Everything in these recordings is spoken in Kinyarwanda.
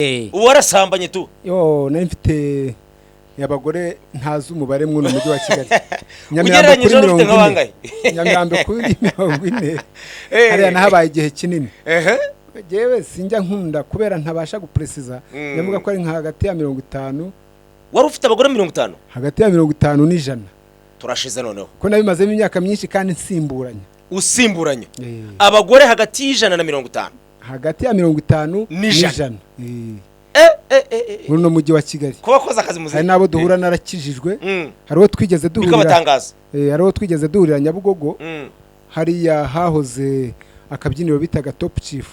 Ubu warasambanye tu? Yo, nari mfite abagore ntazi umubare mw'uno mujyi wa Kigali. Nyamirambo Ugereranyije kuri wari ufite 40. nka bangahe? Nyamirambo kuri 40. Hariya nahabaye igihe kinini. Jewe sinjya nkunda kubera ntabasha gupresiza. Ndavuga ko ari nka hagati ya 50. Wari ufite abagore 50? Hagati ya 50 n'ijana. Turashize noneho. Ko nabimazemo imyaka myinshi kandi nsimburanya. Usimburanya abagore hagati y'150? Hagati ya 50 N'ijana. n'ijana. Muri uno mujyi wa Kigali. Kuba wakoze akazi muzima. Hari n'abo duhura narakijijwe. Hari uwo twigeze duhurira. Bikabatangaza. Hari uwo twigeze duhurira Nyabugogo. Hariya hahoze akabyiniro bitaga Top Chief.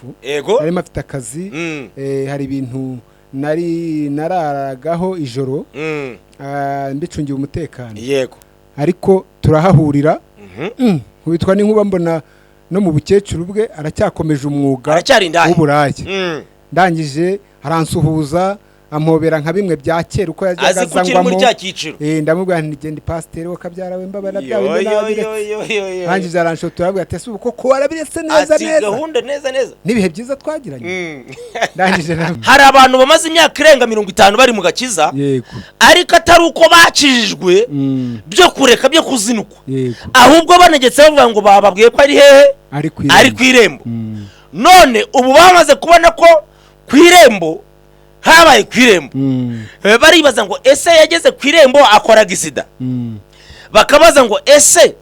Arimo afite akazi. Hari ibintu nari nararagaho ijoro. Mbicungiye umutekano. Ariko turahahurira. Nkubitwa n'inkuba mbona no mu bukecuru bwe aracyakomeje umwuga Aracyari indaya. w'uburaya. Ndangije aransuhuza ampobera nka bimwe bya kera uko yajyaga Azi ko ukiri muri azangwamo. cya cyiciro. Ndamubwira nti genda pasiteri we kabyara we mbabara bya Yo, bindi yo, nabiretse. yo, yo, yo, yo. Ndangije aranshotora arabwira ati ese ubu koko warabiretse neza Ati neza. gahunda neza neza. N'ibihe byiza twagiranye. Ndangije Hari abantu bamaze imyaka irenga 50 bari mu gakiza. Yego. Ariko atari uko bakijijwe byo kureka byo kuzinukwa. Yego. Ahubwo banegetse bavuga ngo bababwiye ko ari hehe? Ari ku Ari irembo. ku irembo. None ubu bamaze kubona ko ku irembo habaye ku irembo. Baribaza ngo ese yageze ku irembo akora gisida. Bakabaza ngo ese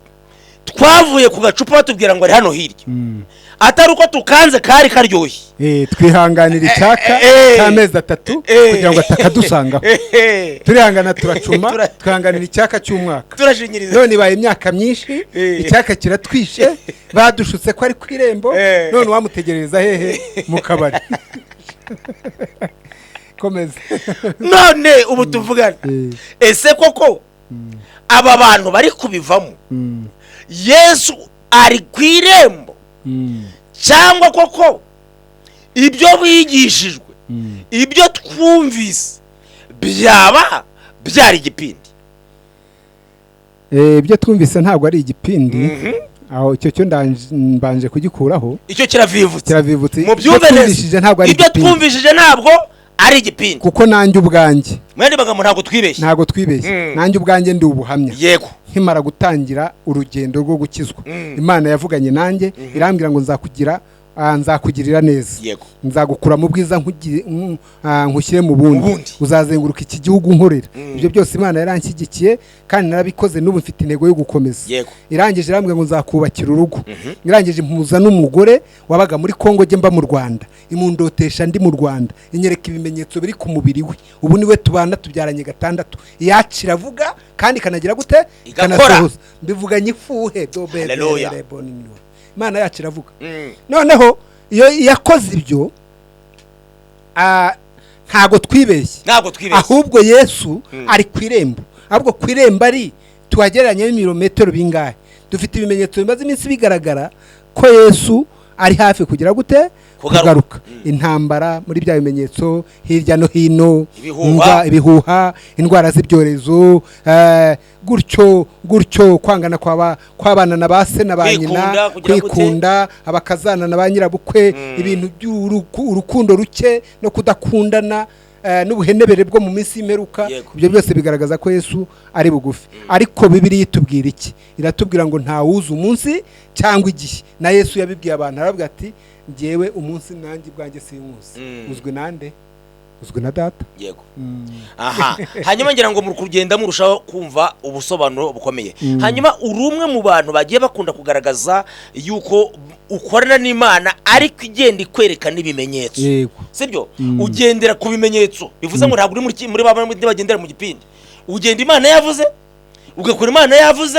twavuye ku gacupa batubwira ngo ari hano hirya. Atari uko tukanze kari karyoshye. Twihanganira icyaka cy'amezi 3 kugira ngo atakadusangaho. Turihangana turacuma, twihanganira icyaka cy'umwaka. Turashinyiriza. None ibaye imyaka myinshi, icyaka kiratwishe, badushutse ko ari ku irembo, none wamutegerereza hehe mu kabari. Komeza. None ubu tuvugana. Ese koko aba bantu bari kubivamo Yesu ari ku irembo cyangwa koko ibyo bigishijwe ibyo twumvise byaba byari igipindi? Ibyo twumvise ntabwo ari igipindi. Aho icyo cyo mbanje kugikuraho. Icyo kiravivutse. Kiravivutse. Mubyumve neza. Ntabwo ari Ibyo igipindi. twumvishije ntabwo ari igipindi. Kuko nanjye ubwanjye. Mwene bagamo ntabwo twibeshye. Ntabwo twibeshye. Nanjye ubwanjye ndi ubuhamya. Yego. Nkimara gutangira urugendo rwo gukizwa. Imana yavuganye nanjye irambwira ngo nzakugira nzakugirira neza. Yego. Nzagukura mu bwiza nkushyire mu bundi. Uzazenguruka iki gihugu nkorera. Ibyo byose Imana yaranshyigikiye kandi narabikoze n'ubu mfite intego yo gukomeza. Yego. Irangije irambwira ngo nzakubakira urugo. Irangije impuza n'umugore wabaga muri Kongo jye mba mu Rwanda. Imundotesha ndi mu Rwanda. Inyereka ibimenyetso biri ku mubiri we. Ubu niwe tubana tubyaranye 6. Iyacira avuga kandi kanagira gute? Igakora. Mbivuganye ifuhe dobe. Haleluya. Imana yacu iravuga. Noneho iyo yakoze ibyo ntago twibeshye. Ntago twibeshye. Ahubwo Yesu ari ku irembo. Ahubwo ku irembo ari tuhagereranye n'ibirometero bingahe? Dufite ibimenyetso bimaze iminsi bigaragara ko Yesu ari hafi kugira gute? Kugaruka. Intambara muri bya bimenyetso hirya no hino, ibihuha, indwara z'ibyorezo, gutyo gutyo kwangana kwabana na ba se na ba nyina, kwikunda, abakazana na ba nyirabukwe, ibintu by'urukundo ruke no kudakundana, n'ubuhenebere bwo mu minsi y'imperuka. Ibyo byose bigaragaza ko Yesu ari bugufi. Ariko Bibiliya itubwira iki? Iratubwira ngo nta wuzi umunsi cyangwa igihe. Na Yesu yabibwiye abantu arababwira ati njyewe umunsi nanjye ubwanjye sinkuzi. Uzwi nande? Uzwi na data. Yego. Aha. Hanyuma ngira ngo muri kugenda murushaho kumva ubusobanuro bukomeye. Hanyuma uri umwe mu bantu bagiye bakunda kugaragaza yuko ukorana n'Imana ariko igenda ikwereka n'ibimenyetso. Yego. Sibyo? Ugendera ku bimenyetso. Bivuze ngo ntabwo uri muri bamwe bagendera mu gipindi. Ugenda Imana yavuze, ugakora Imana yavuze,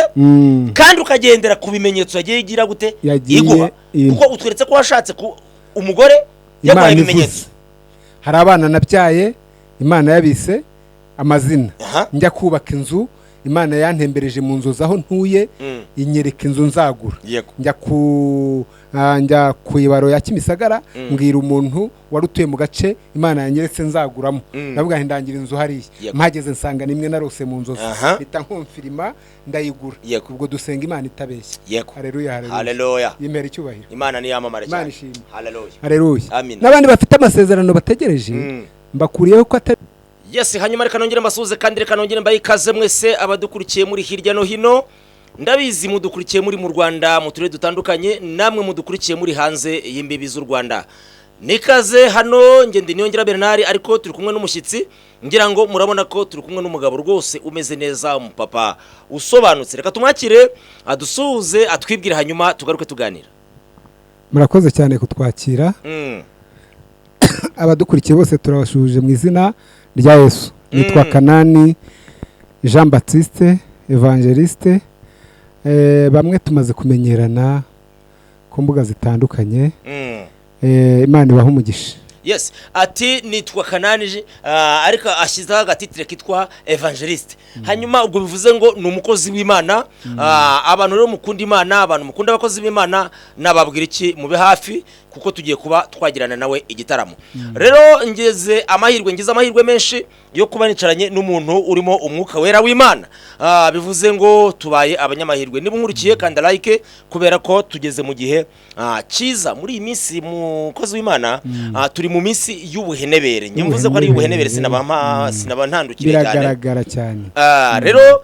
kandi ukagendera ku bimenyetso yagiye igira gute? Iguha. Kuko utweretse ko washatse ku umugore yaguhaye ibimenyetso. Hari abana nabyaye Imana yabise amazina. Njya kubaka inzu Imana yantembereje mu nzu zaho ntuye, inyereka inzu nzagura. Njya ku ibaro ya Kimisagara mbwira umuntu wari utuye mu gace Imana yanyeretse nzaguramo. Ndavuga nti ndangira inzu hariya. Mpageze nsanga nimwe narose mu nzozi. Mpita nkonfirima ndayigura. Ubwo dusenga Imana itabeshya. Haleluya, haleluya. Haleluya. Yimera icyubahiro. Imana niyamamare cyane. Imana ishimwe. Haleluya. Haleluya. Amina. N'abandi bafite amasezerano bategereje Mbakuriyeho ko atari. Yes, hanyuma reka nongere mbasuhuze kandi reka nongere mbahe ikaze mwese abadukurikiye muri hirya no hino. Ndabizi mudukurikiye muri mu Rwanda mu turere dutandukanye, namwe mudukurikiye muri hanze y'imbibi z'u Rwanda. Nikaze hano, ngende Niyongira Bernard, ariko turi kumwe n'umushyitsi. Ngira ngo murabona ko turi kumwe n'umugabo rwose umeze neza, umupapa usobanutse. Reka tumwakire, adusuhuze, atwibwire, hanyuma tugaruke tuganira. Murakoze cyane kutwakira. Abadukurikiye bose turabasuhuje mu izina rya Yesu. Nitwa Kanani Jean Baptiste, evangeliste. Bamwe tumaze kumenyerana ku mbuga zitandukanye. Imana ibahe umugisha. Yes, ati nitwa Kanani, ariko ashyizeho agatitire kitwa evangeliste. Hanyuma ubwo bivuze ngo ni umukozi w'Imana. Abantu rero mukunda Imana, abantu mukunda abakozi b'Imana, nababwira iki? Mube hafi kuko tugiye kuba twagirana nawe igitaramo. Rero ngeze amahirwe, ngize amahirwe menshi yo kuba nicaranye n'umuntu urimo umwuka wera w'Imana. Bivuze ngo tubaye abanyamahirwe. Niba unkurikiye, kanda like, kubera ko tugeze mu gihe cyiza. Muri iyi minsi, mukozi w'Imana, turi mu minsi y'ubuhenebere. Njye mvuze ko ari ubuhenebere, sinaba sinaba ntandukiriye cyane. Biragaragara cyane. Rero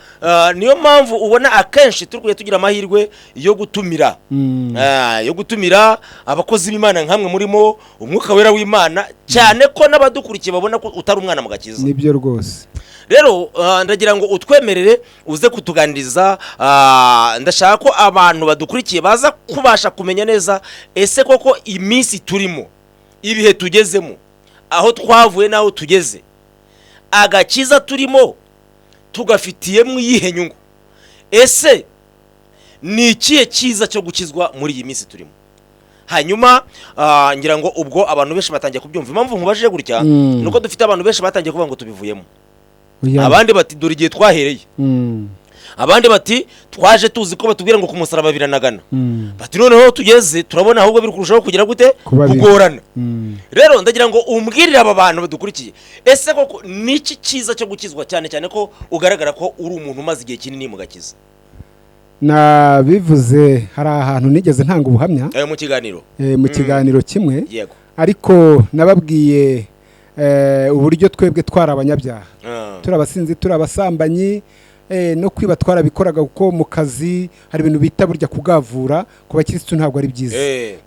niyo mpamvu ubona akenshi turi kujya tugira amahirwe yo gutumira yo gutumira abakozi b'Imana nkamwe murimo umwuka wera w'Imana, cyane ko n'abadukurikiye babona ko utari umwana mu gakiza. Nibyo rwose. Rero ndagira ngo utwemerere uze kutuganiriza. Ndashaka ko abantu badukurikiye baza kubasha kumenya neza ese koko iminsi turimo, ibihe tugezemo, aho twavuye n'aho tugeze, agakiza turimo tugafitiyemo iyihe nyungu? Ese ni ikihe cyiza cyo gukizwa muri iyi minsi turimo? Hanyuma ngira ngo ubwo abantu benshi batangiye kubyumva. Impamvu nkubajije gutya ni uko dufite abantu benshi batangiye kuvuga ngo tubivuyemo. Oya. Abandi bati dore igihe twahereye. Abandi bati twaje tuzi ko batubwira ngo ku musaraba biranagana. Bati noneho tugeze turabona ahubwo biri kurushaho kugira gute? Kuba bibi. Kugorana. Rero ndagira ngo umbwirire aba bantu badukurikiye, ese koko ni iki cyiza cyo gukizwa, cyane cyane ko ugaragara ko uri umuntu umaze igihe kinini mu gakiza? Nabivuze, hari ahantu nigeze ntanga ubuhamya mu kiganiro. Mu kiganiro kimwe. Ariko nababwiye uburyo twebwe twari abanyabyaha, turi abasinzi, turi abasambanyi, no kwiba twarabikoraga, kuko mu kazi hari ibintu bita burya kugavura ku bakirisitu ntabwo ari byiza.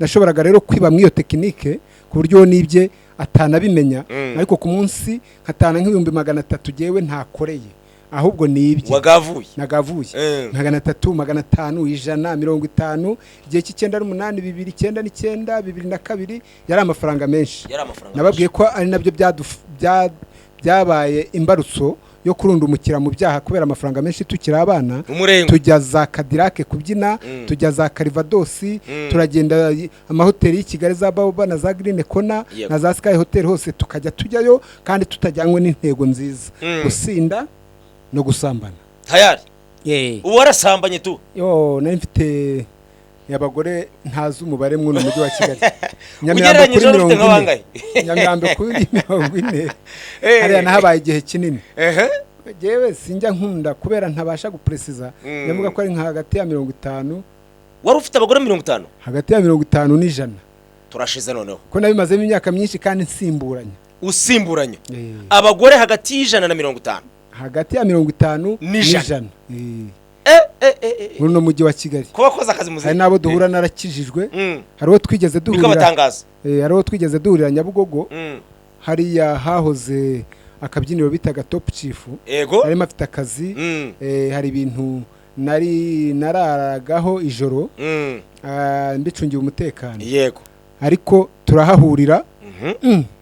Nashoboraga rero kwiba muri iyo tekinike ku buryo uwo nibye atanabimenya, ariko ku munsi nkatana nk'300,000 jyewe ntakoreye, ahubwo nibye. Wagavuye. Nagavuye. 300, 500, 100, 50, igihe cy'98, 2000, 99, 2002, yari amafaranga menshi. Yari amafaranga. Nababwiye ko ari nabyo byabaye imbarutso yo kurundumukira mu byaha, kubera amafaranga menshi tukiri abana. Umurengo. Tujya za Kadirake kubyina, tujya za Karivadosi, turagenda amahoteli y'i Kigali, za Baoba na za Green Corner na za Sky Hotel, hose tukajya tujyayo kandi tutajyanywe n'intego nziza, gusinda no gusambana. Tayari ubu warasambanye tu? Yo, nari mfite abagore ntazi umubare mw'uno mujyi wa Kigali, Nyamirambo Ugereranyije kuri wari ufite 40. nka bangahe? Nyamirambo kuri 40. Hariya nahabaye igihe kinini. Jewe sinjya nkunda kubera ntabasha gupresiza, ndavuga ko ari nka hagati ya 50. Wari ufite abagore 50? Hagati ya 50 n'100. Turashize noneho. Ko nabimazemo imyaka myinshi kandi nsimburanya. Usimburanya abagore hagati y'150? Hagati ya 50 N'ijana. n'ijana. Eh. Muri uno mujyi wa Kigali. Kuba wakoze akazi muzima. Hari n'abo duhura narakijijwe. Hari uwo twigeze duhurira Bikabatangaza. Hari uwo twigeze duhurira Nyabugogo, hariya hahoze akabyiniro bitaga Top Chief. Narimo afite akazi. Hari ibintu nari nararagaho ijoro, mbicungiye umutekano, ariko turahahurira.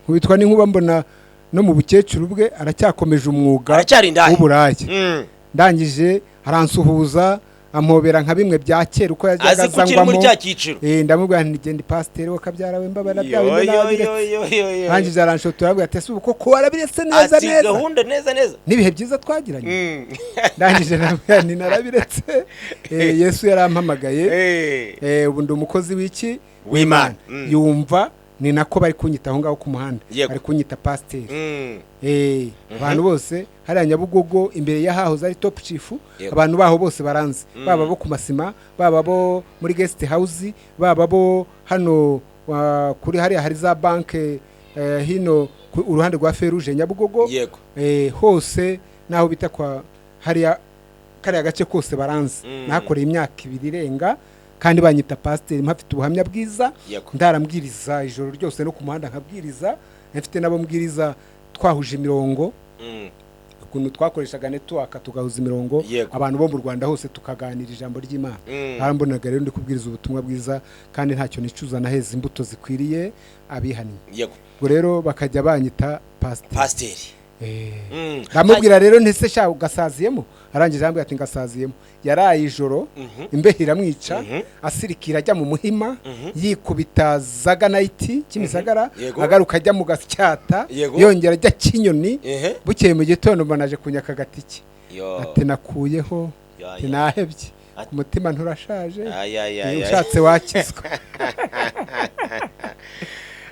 Nkubitwa n'inkuba mbona no mu bukecuru bwe aracyakomeje umwuga Aracyari indaya. w'uburaya. Ndangije aransuhuza, ampobera nka bimwe bya kera uko yajyaga Azi ko ukiri muri azangwamo. cya cyiciro. Ndamubwira nti genda pasiteri we kabyara we, mbabara bya bindi Yo, yo, nabiretse. yo, yo, yo, yo. Arangije aranshotora, arambwira ati ese ubu koko warabiretse neza Ati neza? gahunda neza neza. N'ibihe byiza twagiranye. Ndangije ndamubwira nti narabiretse. Yesu yarampamagaye. Ubu ndi umukozi w'iki? W'Imana. Yumva ni nako bari kunyita aho ngaho ku muhanda, bari kunyita pasiteri. Abantu bose hariya Nyabugogo imbere y'ahahoze ari Top Chief, abantu baho bose baranzi, baba bo ku masima, baba bo muri guest house, baba bo hano kuri hariya hari za banke, hino uruhande rwa Feruje Nyabugogo. Yego. Hose naho bita kwa hariya kariya gace kose baranzi. Nahakoreye imyaka 2 irenga kandi banyita pasiteri, mpafite ubuhamya bwiza. Ndarambwiriza ijoro ryose no ku muhanda nkabwiriza, mfite nabo mbwiriza twahuje imirongo. Ukuntu twakoreshaga network tugahuza imirongo, abantu bo mu Rwanda hose tukaganira ijambo ry'Imana. Barambonaga rero ndi kubwiriza ubutumwa bwiza kandi ntacyo nicuza, naheza imbuto zikwiriye abihannye. Ubwo rero bakajya banyita pasiteri. Ndamubwira rero ntese sha ugasaziyemo, arangije arambwira ati ngasaziyemo. Yaraye ijoro imbeho iramwica, asirikira ajya mu Muhima, yikubita Zaga Night Kimisagara, agaruka ajya mu Gasyata, yongera ajya Kinyoni. Bukeye mu gitondo mbona aje kunyaka agatike, ati nakuyeho, ati nahebye, umutima nturashaje, ushatse wakizwa.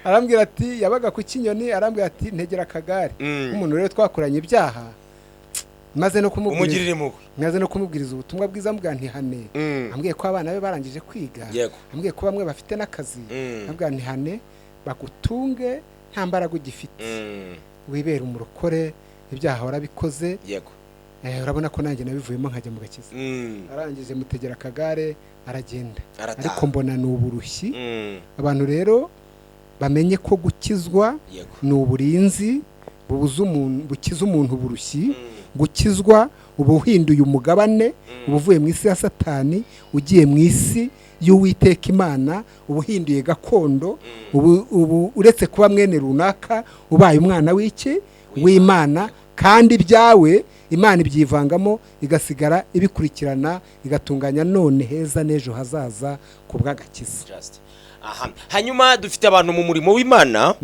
Arambwira ati yabaga ku Kinyoni, arambwira ati ntegera akagare. Umuntu rero twakoranye ibyaha, maze no kumubwiriza ubutumwa bwiza mbwa ntihane. Ambwiye ko abana be barangije kwiga, ambwiye ko bamwe bafite n'akazi, ambwiye ntihane bagutunge nta mbaraga ugifite, wibera umurokore, ibyaha warabikoze. Urabona ko nanjye nabivuyemo nkajya mu gakiza. Arangije mutegera akagare aragenda, ariko mbona ni uburushyi. Abantu rero bamenye ko gukizwa ni uburinzi bubuza umuntu, bukiza umuntu uburushyi. Gukizwa ubuhinduye umugabane, ubuvuye mu isi ya Satani ugiye mu isi y'Uwiteka Imana, ubuhinduye gakondo, ubu uretse kuba mwene runaka ubaye umwana w'iki w'Imana, kandi ibyawe Imana ibyivangamo igasigara ibikurikirana igatunganya none heza n'ejo hazaza ku bw'agakiza. Aha. Hanyuma dufite abantu mu murimo w'Imana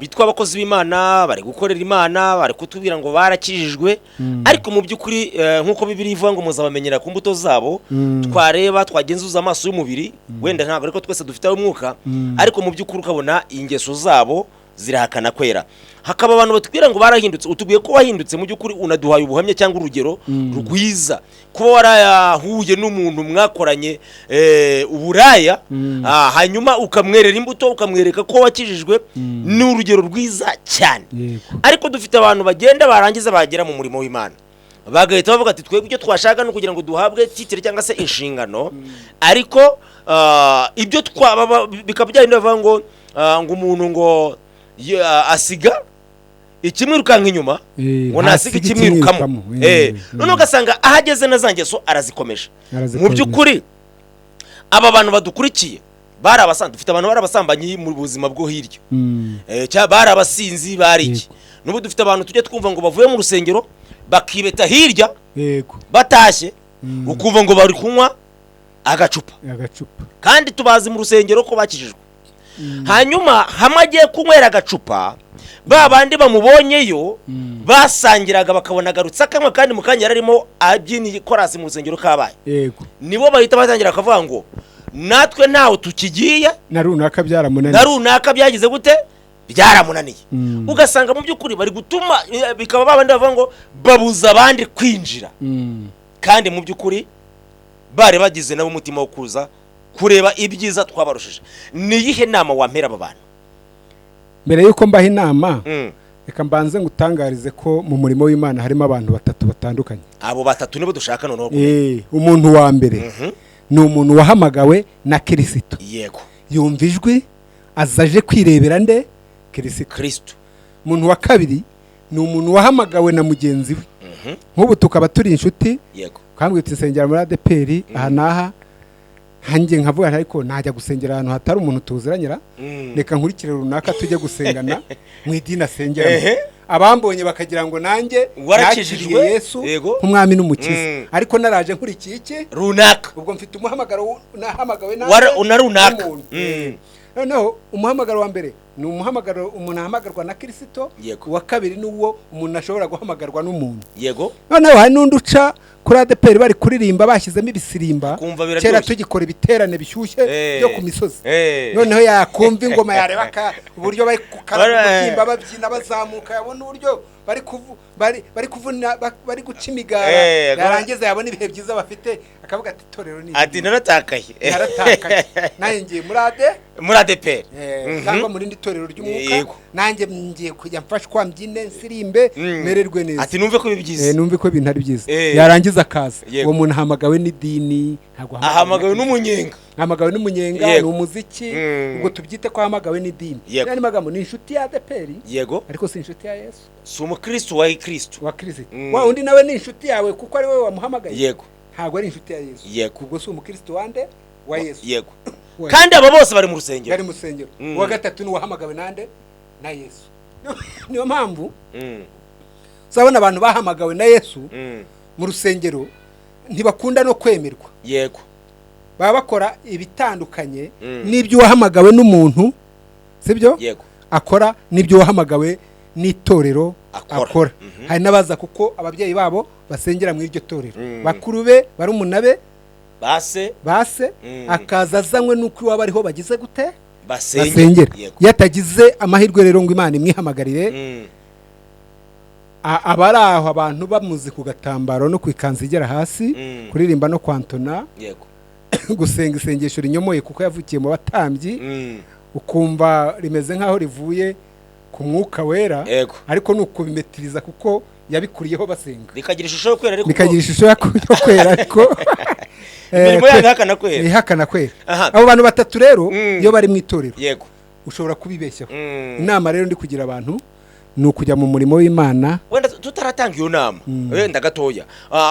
bitwa abakozi b'Imana, bari gukorera Imana, bari kutubwira ngo barakijijwe, ariko mu by'ukuri nkuko Bibiliya ivuga ngo muzabamenyera ku mbuto zabo, twareba twagenzuza amaso y'umubiri, wenda ntabwo ariko twese dufite umwuka, ariko mu by'ukuri ukabona ingeso zabo zirahakana kwera. Hakaba abantu batubwira ngo barahindutse, utubwiye ko wahindutse, mu by'ukuri unaduhaye ubuhamya cyangwa urugero rwiza kuba warahuye n'umuntu mwakoranye uburaya, hanyuma ukamwerera imbuto, ukamwereka ko wakijijwe, ni urugero rwiza cyane. Ariko dufite abantu bagenda barangiza bagera mu murimo w'Imana bagahita bavuga ati twebwe icyo twashaka no kugira ngo duhabwe titire cyangwa se inshingano, ariko ibyo twaba bikaba byari bavuga ngo ngo umuntu ngo asiga ikimwirukanka inyuma, ngo nasiga ikimwirukamo. None ugasanga ahageze na za ngeso arazikomeje. Mu by'ukuri aba bantu badukurikiye bari abasanzwe, dufite abantu bari abasambanyi mu buzima bwo hirya, bari abasinzi, bari iki. N'ubu dufite abantu tujya twumva ngo bavuye mu rusengero bakibeta hirya, batashye, ukumva ngo bari kunywa agacupa, kandi tubazi mu rusengero ko bakijijwe. Hanyuma hamwe agiye kunywera agacupa, ba bandi bamubonyeyo basangiraga bakabona agarutse akamwe, kandi mu kanya yararimo abyina korasi mu rusengero kabaye. Nibo bahita batangira bakavuga ngo natwe ntawe tukigiye, na runaka byaramunaniye, na runaka byagize gute, byaramunaniye. Ugasanga mu by'ukuri bari gutuma bikaba babandi bavuga ngo babuza abandi kwinjira, kandi mu by'ukuri bari bagize nabo umutima wo kuza kureba ibyiza twabarushije. Ni iyihe nama wampera aba bantu? Mbere yuko mbaha inama, reka mbanze ngutangarize ko mu murimo w'Imana harimo abantu batatu batandukanye. Abo batatu nibo dushaka noneho. Umuntu wa mbere ni umuntu wahamagawe na Kristo. Yego. Yumva ijwi azaje kwirebera nde? Kristo. Umuntu wa kabiri ni umuntu wahamagawe na mugenzi we. Nk'ubu tukaba turi inshuti. Yego. Kambwira uti nsengera muri ADPR aha naha, hanjye nkavuga ariko najya gusengera ahantu hatari umuntu tuziranyira, reka nkurikire runaka tujye gusengana mu idini asengeramo. Abambonye bakagira ngo nanjye warakijijwe Yesu nk'umwami n'umukiza, ariko naraje nkurikiye iki runaka. Ubwo mfite umuhamagaro nahamagawe na runaka. Noneho umuhamagaro wa mbere ni umuhamagaro umuntu ahamagarwa na Kristo, uwa kabiri ni uwo umuntu ashobora guhamagarwa n'umuntu. Yego. Noneho hari n'undi uca kuri ADPR bari kuririmba bashyizemo ibisirimba, kera tugikora ibiterane bishyushye byo ku misozi. Noneho yakumva ingoma yareba uburyo bari kukarimba babyina bazamuka, yabona uburyo bari kuvuna bari guca imigara, yarangiza yabona ibihe byiza bafite akavuga ati torero ni ati naratakaye naratakaye nanjye ngiye muri ADPR cyangwa muri ndi itorero ry'umwuka, nanjye ngiye kujya mfashwa mbyine nsirimbe mererwe neza, ati numve ko ibi byiza, numve ko ibintu ari byiza. Yarangiza akaza. Uwo muntu ahamagawe n'idini, ntabwo ahamagawe n'umunyenga, ahamagawe n'umunyenga, ni umuziki, ubwo tubyite ko ahamagawe n'idini. Yani magambo ni inshuti ya ADEPR, yego, ariko si inshuti ya Yesu, si umukristo wa Kristo, wa Kristo. Wa undi nawe ni inshuti yawe kuko ari wowe wamuhamagaye, yego, ntabwo ari inshuti ya Yesu, yego, ubwo si umukristo wande wa Yesu, yego. Kandi aba bose bari mu rusengero, bari mu rusengero. Uwa gatatu ni uwahamagawe nande? Na Yesu. Niyo mpamvu uzabona abantu bahamagawe na Yesu mu rusengero ntibakunda no kwemerwa, yego, baba bakora ibitandukanye n'ibyo wahamagawe n'umuntu, sibyo? Yego, akora n'ibyo wahamagawe n'itorero akora. Hari n'abaza kuko ababyeyi babo basengera mu iryo torero, bakuru be, barumuna be, base akaza azanywe n'uko iwabo ariho bagize gute, basengera. Iyo atagize amahirwe rero ngo Imana imwihamagarire, aba ari aho abantu bamuzi ku gatambaro no ku ikanzu igera hasi, kuririmba no kwantona, yego, gusenga isengesho rinyomoye kuko yavukiye mu batambyi, ukumva rimeze nk'aho rivuye ku mwuka wera, ariko ni ukubimetiriza kuko yabikuriyeho basenga, rikagira ishusho yo kwera, ariko rikagira ishusho yo kwera, ariko imirimo yabo ihakana kwera, ihakana kwera. Abo bantu batatu rero iyo bari mu itorero, yego, ushobora kubibeshyaho. Inama rero ndi kugira abantu ni ukujya mu murimo w'Imana. Wenda tutaratanga iyo nama, wenda gatoya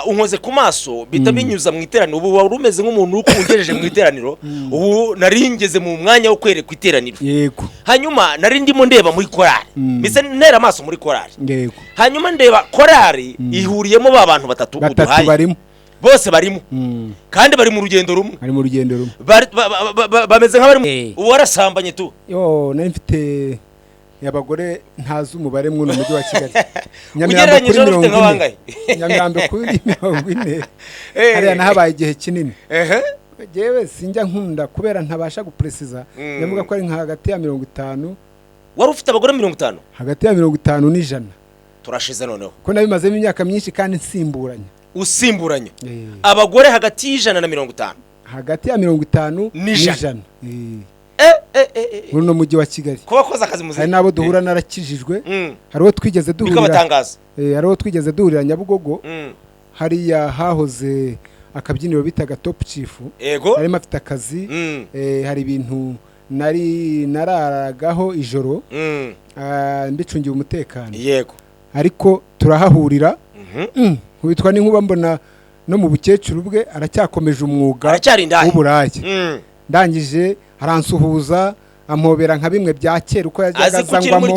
unkoze ku maso bita binyuza mu iteraniro. Ubu wari umeze nk'umuntu ukungejeje mu iteraniro, ubu naringeze mu mwanya wo kwerekwa iteraniro, yego. Hanyuma nari ndimo ndeba muri korali, mbese ntera amaso muri korali, yego. Hanyuma ndeba korali ihuriyemo ba bantu batatu uduhaye, barimo bose barimo, kandi bari mu rugendo rumwe, bari mu rugendo rumwe, bameze nk'abari. Ubu warasambanye tu? Yo, nari mfite abagore ntazi umubare mw'uno mujyi wa Kigali. Ugereranyije ufite nk'abangahe? Nyamirambo kuri 40. Hariya nahabaye igihe kinini. Jewe sinjya nkunda kubera ntabasha gupresiza, ndavuga ko ari nka hagati ya 50. Wari ufite abagore 50? Hagati ya 50 n'ijana. Turashize noneho. Ko nabimazemo imyaka myinshi kandi nsimburanya. Usimburanya. Abagore hagati y'ijana na 50. Hagati ya 50 n'ijana. Muri no mujyi wa Kigali. Kuba koza akazi muzi. Hari nabo duhura narakijijwe. Hari uwo twigeze duhurira. Bikabatangaza. Hari uwo twigeze duhurira Nyabugogo. Hariya hahoze akabyiniro bitaga Top Chief. Yego. Arimo afite akazi. Hari ibintu nari nararagaho ijoro. Mbicungiye umutekano. Yego. Ariko turahahurira. Nkubitwa n'inkuba mbona no mu bukecuru bwe aracyakomeje umwuga w'uburaya. Ndangije aransuhuza ampobera nka bimwe bya kera uko yajyaga azangwamo.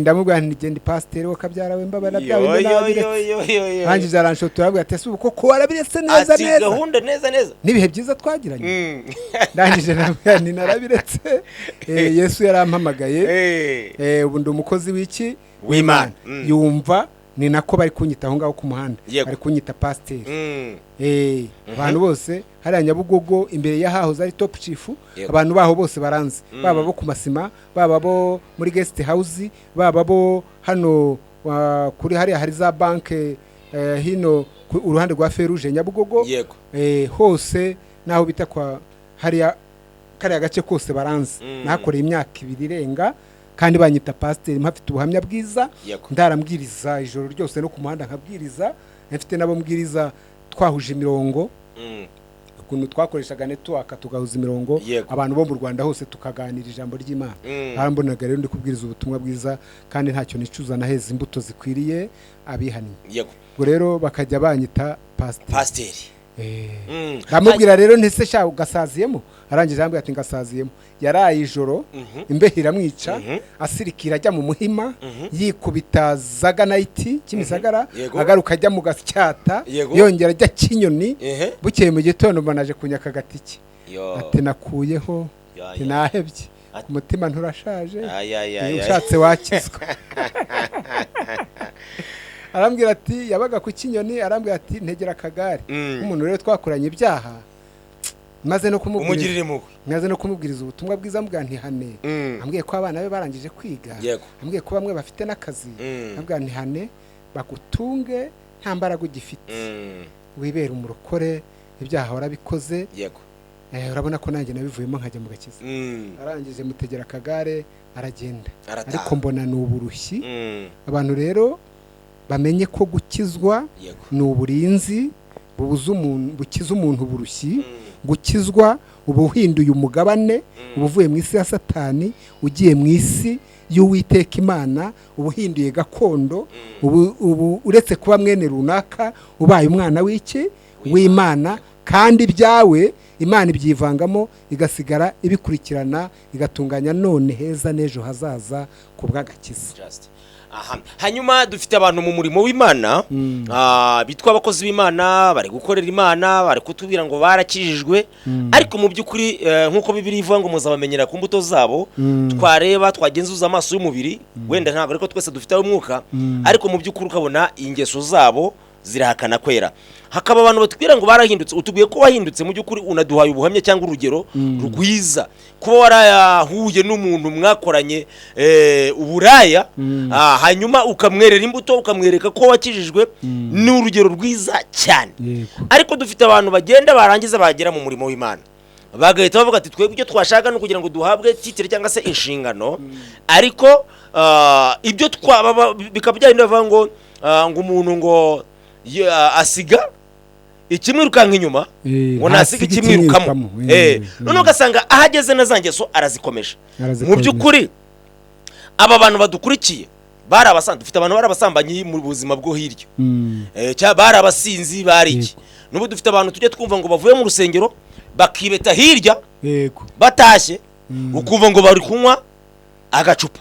Ndamubwira nti genda pasiteri wakabyara we mbabara byawe nabiretse. Ndangije aranshotora avuga ati ese koko warabiretse neza neza, gahunda neza neza, n'ibihe byiza twagiranye. Ndangije ndamubwira nti narabiretse, Yesu yarampamagaye, ubu ndi umukozi w'iki w'Imana. Yumva ni nako bari kunyita aho ngaho ku muhanda, bari kunyita pasiteri. Abantu bose hariya Nyabugogo imbere y'ahahoze ari Top Chief, abantu baho bose baranze, baba bo ku masima, baba bo muri guest house, baba bo hano kuri hariya hari za banke hino uruhande rwa Feruje Nyabugogo, hose naho bita kwa hariya kariya gace kose baranze. Nahakoreye imyaka 2 irenga kandi banyita pasiteri, mpafite ubuhamya bwiza, ndarambwiriza ijoro ryose no ku muhanda nkabwiriza, mfite nabo mbwiriza twahuje imirongo, ukuntu twakoreshaga network tugahuza imirongo, abantu bo mu Rwanda hose tukaganira ijambo ry'Imana. Barambonaga rero ndi kubwiriza ubutumwa bwiza kandi ntacyo nicuza, naheza imbuto zikwiriye abihannye. Ubwo rero bakajya banyita pasiteri. Ndamubwira rero ntese sha ugasaziyemo, arangije arambwira ati ngasaziyemo. Yaraye ijoro imbeho iramwica, asirikira ajya mu muhima, yikubita zaga night Kimisagara, agaruka ajya mu Gasyata, yongera ajya Kinyoni. Bukeye mu gitondo mbanaje kunyaka gatike, ati nakuyeho, ati nahebye, umutima nturashaje, ushatse wakizwa. Arambwira ati yabaga ku Kinyoni, arambwira ati ntegera akagare. Umuntu rero twakoranye ibyaha, maze no kumubwiriza ubutumwa bwiza, mbwa ntihane. Ambwiye ko abana be barangije kwiga, ambwiye ko bamwe bafite n'akazi, ambwira ntihane bagutunge nta mbaraga ugifite, wibera umurokore, ibyaha warabikoze. Yego. Urabona ko nanjye nabivuyemo nkajya mu gakiza. Arangije mutegera akagare aragenda, ariko mbona ni uburushyi. Abantu rero bamenye ko gukizwa ni uburinzi bubuza umuntu, bukiza umuntu uburushyi. Gukizwa uba uhinduye umugabane, uba uvuye mu isi ya Satani ugiye mu isi y'Uwiteka Imana, uba uhinduye gakondo, ubu uretse kuba mwene runaka ubaye umwana w'iki w'Imana, kandi ibyawe Imana ibyivangamo igasigara ibikurikirana igatunganya none heza n'ejo hazaza ku bw'agakiza. Aha. Hanyuma dufite abantu mu murimo w'Imana bitwa abakozi b'Imana, bari gukorera Imana, bari kutubwira ngo barakijijwe, ariko mu by'ukuri nk'uko Bibiliya ivuga ngo muzabamenyera ku mbuto zabo, twareba twagenzuza amaso y'umubiri, wenda ntabwo ariko twese dufite umwuka, ariko mu by'ukuri ukabona ingeso zabo zirahakana kwera. Hakaba abantu batubwira ngo barahindutse, utubwiye ko wahindutse, mu by'ukuri unaduhaye ubuhamya cyangwa urugero rwiza, kuba warahuye n'umuntu mwakoranye uburaya, hanyuma ukamwerera imbuto, ukamwereka ko wakijijwe, ni urugero rwiza cyane. Ariko dufite abantu bagenda barangiza bagera mu murimo w'Imana bagahita bavuga ati twebwe ibyo twashaka ni ukugira ngo duhabwe titire cyangwa se inshingano, ariko ibyo bikaba byari bavuga ngo ngo umuntu ngo asiga ikimwirukanka inyuma, ngo nasiga ikimwirukamo. None ugasanga ahageze na za ngeso arazikomeje. Mu by'ukuri aba bantu badukurikiye bari abasanzwe, dufite abantu bari abasambanyi mu buzima bwo hirya, bari abasinzi, bari iki. N'ubu dufite abantu tujya twumva ngo bavuye mu rusengero bakibeta hirya batashye, ukumva ngo bari kunywa agacupa,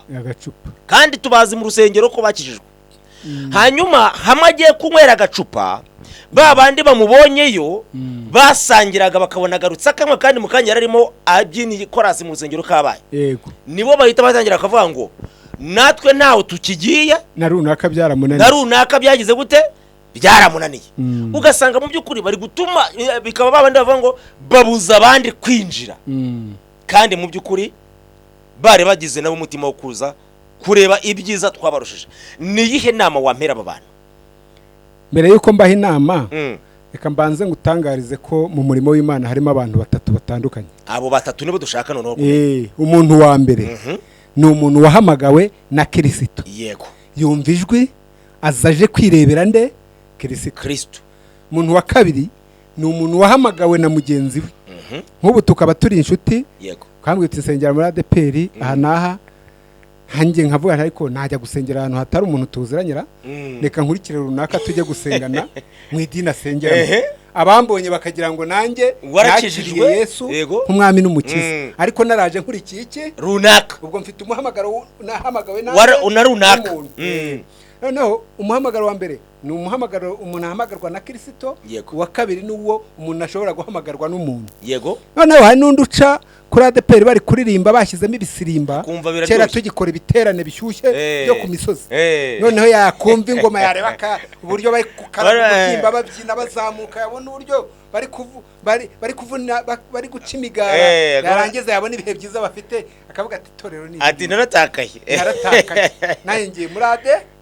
kandi tubazi mu rusengero ko bakijijwe. Hanyuma hamwe agiye kunywera agacupa, ba bandi bamubonyeyo basangiraga bakabona agarutse akamwe, kandi mu kanya yararimo abyina korasi mu rusengero kabaye, nibo bahita batangira bakavuga ngo natwe ntawe tukigiye, na runaka byaramunaniye, na runaka byagize gute, byaramunaniye. Ugasanga mu by'ukuri bari gutuma bikaba ba bandi bavuga ngo babuza abandi kwinjira, kandi mu by'ukuri bari bagize nabo umutima wo kuza kureba ibyiza twabarushije. Ni iyihe nama wampera aba bantu? Mbere yuko mbaha inama, reka mbanze ngutangarize ko mu murimo w'Imana harimo abantu batatu batandukanye. Abo batatu nibo dushaka noneho. Umuntu wa mbere ni umuntu wahamagawe na Kristo. Yego. Yumva ijwi azaje kwirebera nde? Kristo. Umuntu wa kabiri ni umuntu wahamagawe na mugenzi we. Nk'ubu tukaba turi inshuti. Yego. Kambwe tusengera muri ADPR aha naha, hanjye nkavuga ariko najya gusengera ahantu hatari umuntu tuziranyira, reka nkurikire runaka tujye gusengana mu idini asengeramo. Abambonye bakagira ngo nanjye warakijijwe Yesu nk'umwami n'umukiza, ariko naraje nkurikiye iki runaka. Ubwo mfite umuhamagaro nahamagawe na runaka. Noneho umuhamagaro wa mbere ni umuhamagaro umuntu ahamagarwa na Kristo, uwa kabiri ni uwo umuntu ashobora guhamagarwa n'umuntu. Yego. Noneho hari n'undi uca kuri ADPR bari kuririmba bashyizemo ibisirimba, kera tugikora ibiterane bishyushye byo ku misozi. Noneho yakumva ingoma yareba uburyo bari kukarimba babyina bazamuka, yabona uburyo bari kuvuna bari guca imigara, yarangiza yabona ibihe byiza bafite akavuga ati torero ni ati naratakaye nanjye ngiye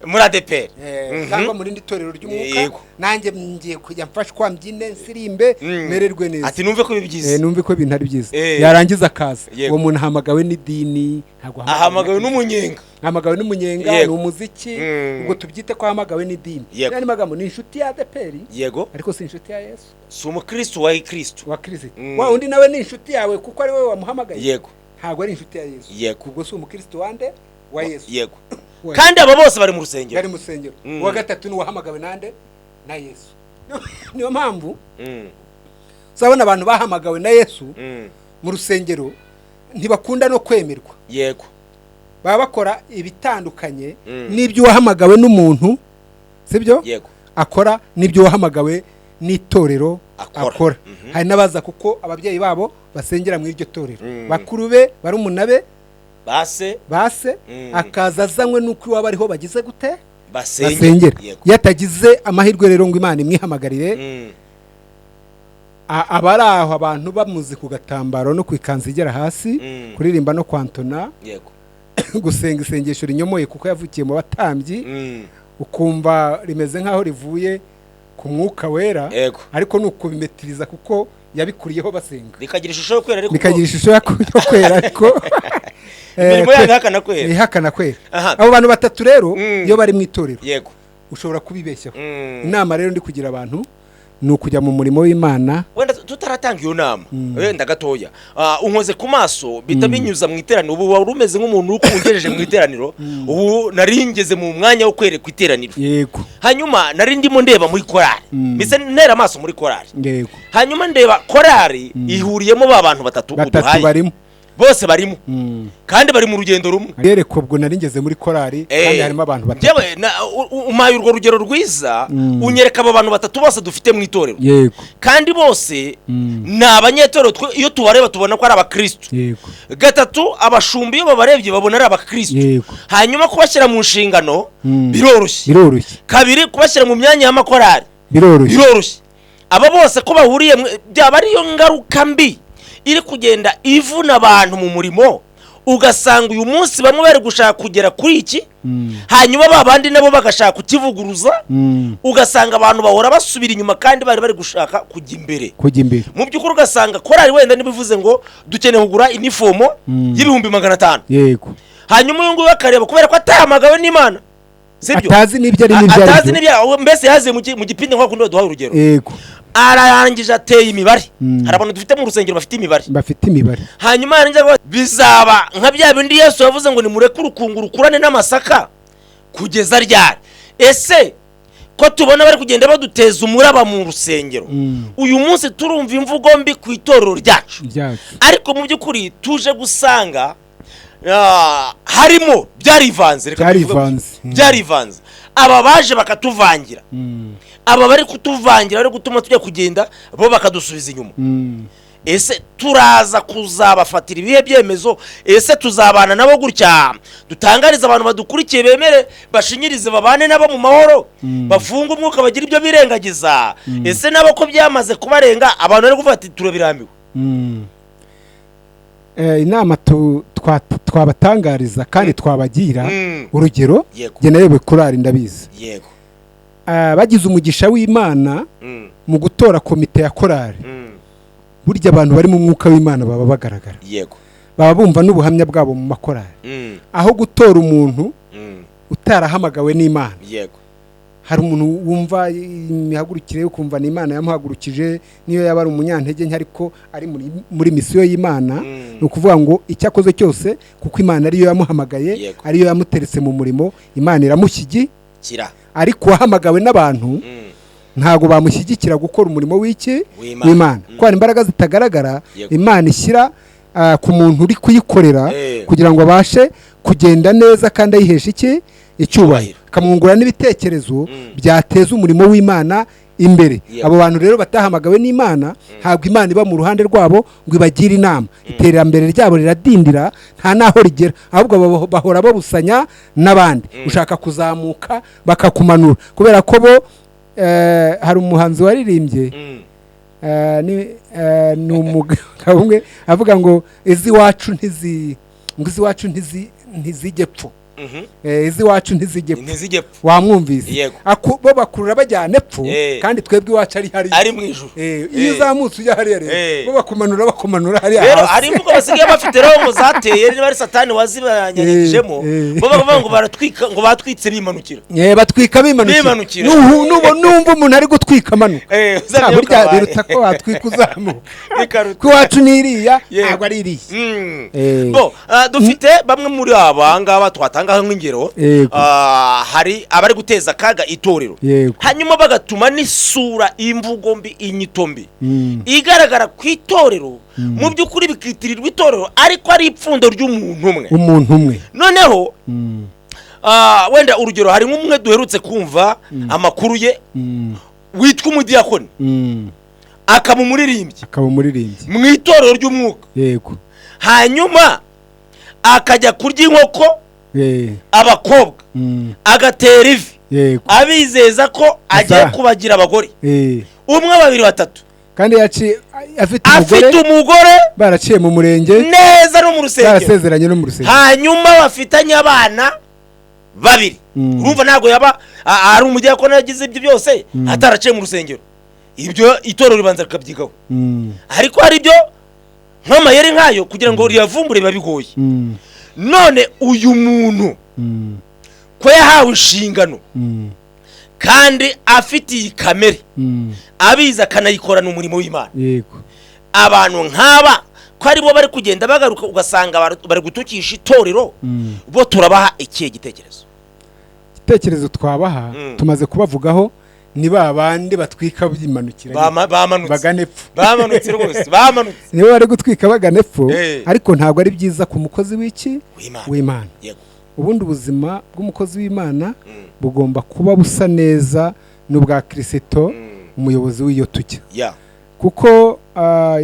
muri ADPR cyangwa muri ndi torero ry'umwuka, nanjye ngiye kujya mfashwa mbyine nsirimbe mererwe neza, ati numve ko bibyiza, numve ko ibintu ari byiza. Yarangiza akaza. Uwo muntu ahamagawe n'idini, ntabwo ahamagawe n'umunyenga, ahamagawe n'umunyenga ni umuziki, ubwo tubyite ko ahamagawe n'idini. N'andi magambo ni inshuti ya ADPR, yego, ariko si inshuti ya Yesu, si umukristo wa Kristo, wa Kristo. Wa undi nawe ni inshuti yawe kuko ari wowe wamuhamagaye, yego, ntabwo ari inshuti ya Yesu, yego, ubwo si umukristo wande wa Yesu, yego. Kandi aba bose bari mu rusengero, bari mu rusengero. Uwa gatatu ni uwahamagawe nande? Na Yesu. Niyo mpamvu uzabona abantu bahamagawe na Yesu mu rusengero ntibakunda no kwemerwa, yego, baba bakora ibitandukanye n'ibyo wahamagawe n'umuntu, sibyo? Yego. Akora n'ibyo wahamagawe n'itorero akora. Hari n'abaza kuko ababyeyi babo basengera mu iryo torero, bakuru be, barumuna be, base akaza azanywe n'uko iwabo ariho bagize gute basengera. Iyo atagize amahirwe rero ngo Imana imwihamagarire, abari aho abantu bamuzi ku gatambaro no ku ikanzu igera hasi, kuririmba no kwantona, gusenga isengesho rinyomoye kuko yavukiye mu batambyi, ukumva rimeze nk'aho rivuye ku mwuka wera, ariko ni ukubimetiriza kuko Yabikuriyeho basenga. Rikagira ishusho yo kwera, ariko Bikagira ishusho yo kwera, ariko imirimo yabo ihakana kwera. Ihakana kwera. Aha. Abo bantu batatu rero, iyo bari mu itorero, ushobora kubibeshyaho. Inama rero ndi kugira abantu ni ukujya mu murimo w'Imana. Wenda tutaratanga iyo nama, wenda gatoya, unkoze ku maso, bita binyuza mu iteraniro. Ubu wari umeze nk'umuntu ugejeje mu iteraniro. Ubu nari ngeze mu mwanya wo kwerekwa iteraniro. Hanyuma nari ndimo ndeba muri korari, mbese ntera amaso muri korari. Hanyuma ndeba korari ihuriyemo ba bantu batatu Batatu uduhaye. barimo. Bose barimo, kandi bari mu rugendo rumwe. Yereka ubwo nari ngeze muri korari, kandi harimo abantu batatu. Njyewe umpaye urwo rugero rwiza, unyereka abo bantu batatu bose dufite mu itorero, kandi bose ni abanyetorero. Iyo tubareba tubona ko ari abakristo. Gatatu, abashumba iyo babarebye babona ari abakristo. Hanyuma kubashyira mu nshingano biroroshye. Biroroshye. Kabiri, kubashyira mu myanya y'amakorari Biroroshye. biroroshye. Aba bose ko bahuriye byaba ariyo ngaruka mbi iri kugenda ivuna abantu mu murimo, ugasanga uyu munsi bamwe bari gushaka kugera kuri iki, hanyuma ba bandi nabo bagashaka kukivuguruza, ugasanga abantu bahora basubira inyuma kandi bari bari gushaka kujya imbere. Kujya imbere. Mu by'ukuri ugasanga korali wenda nibivuze ngo dukeneye kugura inifomo y'500,000, hanyuma uyu nguyu akareba, kubera ko atahamagawe n'Imana, sibyo? Atazi n'ibyo ari n'ibyo ari Atazi byo. n'ibyo, mbese yaziye mu gipindi, nk'uko kundi baduhaye urugero. Ararangije ateye imibare. Hari abantu dufite mu rusengero bafite imibare. Bafite imibare. Hanyuma yarangiza akavuga, bizaba nka bya bindi Yesu yavuze ngo nimureke urukungu rukurane n'amasaka kugeza ryari? Ese ko tubona bari kugenda baduteza umuraba mu rusengero, uyu munsi turumva imvugo mbi ku itorero ryacu, Ryacu. ariko mu by'ukuri tuje gusanga harimo byarivanze, reka tubivuge Byarivanze. gutya. Byarivanze. Aba baje bakatuvangira, aba bari kutuvangira, bari gutuma tujya kugenda, bo bakadusubiza inyuma. Ese turaza kuzabafatira ibihe byemezo? Ese tuzabana nabo gutya? Dutangariza abantu badukurikiye bemere bashinyirize, babane nabo mu mahoro, bafunge umwuka, bagire ibyo birengagiza. Ese nabo ko byamaze kubarenga, abantu bari kuvuga ati turabirambiwe? Inama twabatangariza kandi twabagira, urugero, njye nayoboye korali, ndabizi. Bagize umugisha w'Imana mu gutora komite ya korali. Burya abantu bari mu mwuka w'Imana baba bagaragara, baba bumva n'ubuhamya bwabo mu makorali, aho gutora umuntu utarahamagawe n'Imana. Hari umuntu wumva imihagurukire yo kumva ni Imana yamuhagurukije, niyo yaba ari umunyantege nke ariko ari muri misiyo y'Imana. Ni ukuvuga ngo icyo akoze cyose, kuko Imana ariyo yamuhamagaye, ariyo yamuteretse mu murimo, Imana iramushyigikira. Kira. Ariko uwahamagawe n'abantu, ntabwo bamushyigikira gukora umurimo w'iki? W'Imana. W'Imana. Kuko hari imbaraga zitagaragara Imana ishyira ku muntu uri kuyikorera, kugira ngo abashe kugenda neza kandi ayihesha iki? Icyubahiro. Icyubahiro. Akamwungura n'ibitekerezo byateza umurimo w'Imana imbere. Abo bantu rero batahamagawe n'Imana, ntabwo Imana iba mu ruhande rwabo ngo ibagire inama. Iterambere ryabo riradindira, nta n'aho rigera, ahubwo bahora babusanya n'abandi. Ushaka kuzamuka bakakumanura, kubera ko bo hari umuhanzi waririmbye, ni umugabo umwe avuga ngo iz'iwacu ntizi, ngo iz'iwacu ntizi, ntizijye pfu. Iz'iwacu ntizijye pfu. Ntizijye pfu. Wamwumvise? Yego. Bo bakurura bajyana epfo, kandi twebwe iwacu ari hariya. Ari mu ijuru. Iyo uzamutse ujya hariya rero, bo bakumanura hariya Rero hasi. hari imvugo basigaye bafite rero ngo zateye, niba ari Satani wazibanyanyagijemo, bo bakavuga ngo baratwika, ngo batwitse bimanukira. Batwika bimanukira. Bimanukira. Numva umuntu ari gutwika amanuka, Uzamenye ko burya kabaye. biruta ko watwika uzamuka. Bikaruta. Ko iwacu ni iriya, ntabwo ari iriya. Bo, dufite bamwe muri aba ngaba twatangaho nk'ingero. Hari abari guteza akaga itorero, hanyuma bagatuma n'isura, imvugo mbi, inyito mbi igaragara ku itorero, mu by'ukuri bikitirirwa itorero ariko ari ipfundo ry'umuntu umwe. Umuntu umwe. Noneho wenda urugero, hari nk'umwe duherutse kumva amakuru ye, witwa umudiyakoni, akaba umuririmbyi Akaba umuririmbyi. mu itorero ry'umwuka, hanyuma akajya kurya inkoko abakobwa, agatera ivi, abizeza ko agiye kubagira abagore, umwe, babiri, batatu. Kandi yaciye afite umugore. Afite umugore. Baraciye mu murenge. Neza, no mu rusengero. Barasezeranye no mu rusengero. Hanyuma bafitanye abana babiri. Urumva ntabwo yaba ari umudiyakoni yagize ibyo byose ataraciye mu rusengero. Ibyo itorero ribanza rikabyigaho, ariko hari ibyo nk'amayeri nk'ayo kugira ngo riyavumbure biba bigoye. None uyu muntu ko yahawe inshingano kandi afite iyi kamere, abizi akanayikorana umurimo w'Imana, abantu nk'aba ko aribo bari kugenda bagaruka, ugasanga bari gutukisha itorero, bo turabaha ikihe gitekerezo? Igitekerezo twabaha, tumaze kubavugaho, ni ba bandi batwika byimanukira. Bamanutse. Bagana epfo. Bamanutse rwose, bamanutse. Nibo bari gutwika bagana epfo. Ariko ntabwo ari byiza ku mukozi w'iki? W'Imana. W'Imana. Ubundi ubuzima bw'umukozi w'Imana bugomba kuba busa neza n'ubwa Kirisito, umuyobozi w'iyo tujya, kuko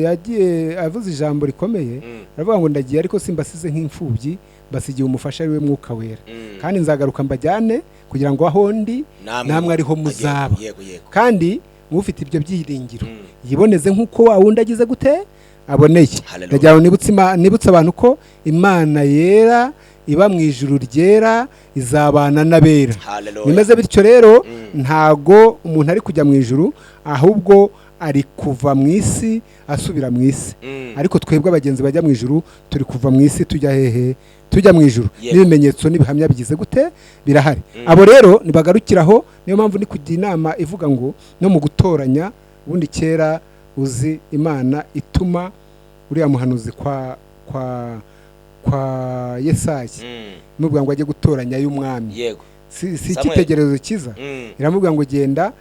yagiye avuze ijambo rikomeye, aravuga ngo: "Ndagiye ariko simbasize nk'imfubyi, mbasigiye umufasha ari we Mwuka Wera, kandi nzagaruka mbajyane kugira ngo aho ndi namwe ariho muzaba." yego yego Kandi ufite ibyo byiringiro yiboneze nk'uko wa wundi agize gute? Aboneye. Hallelujah. Ndagira ngo nibutse abantu ko Imana yera iba mu ijuru ryera izabana n'abera. Hallelujah. Bimeze bityo rero, ntago umuntu ari kujya mu ijuru, ahubwo ari kuva mu isi asubira mu isi. Ariko twebwe abagenzi bajya mu ijuru turi kuva mu isi tujya hehe? Tujya mu ijuru. N'ibimenyetso n'ibihamya bigize gute? Birahari. Abo rero nibagarukiraho. Niyo mpamvu ni kugira inama ivuga ngo no mu gutoranya, ubundi kera uzi Imana ituma uriya muhanuzi kwa Yesayi, imubwira ngo ajye gutoranya y'umwami. Si Samuel. icyitegererezo cyiza? Iramubwira ngo: "Genda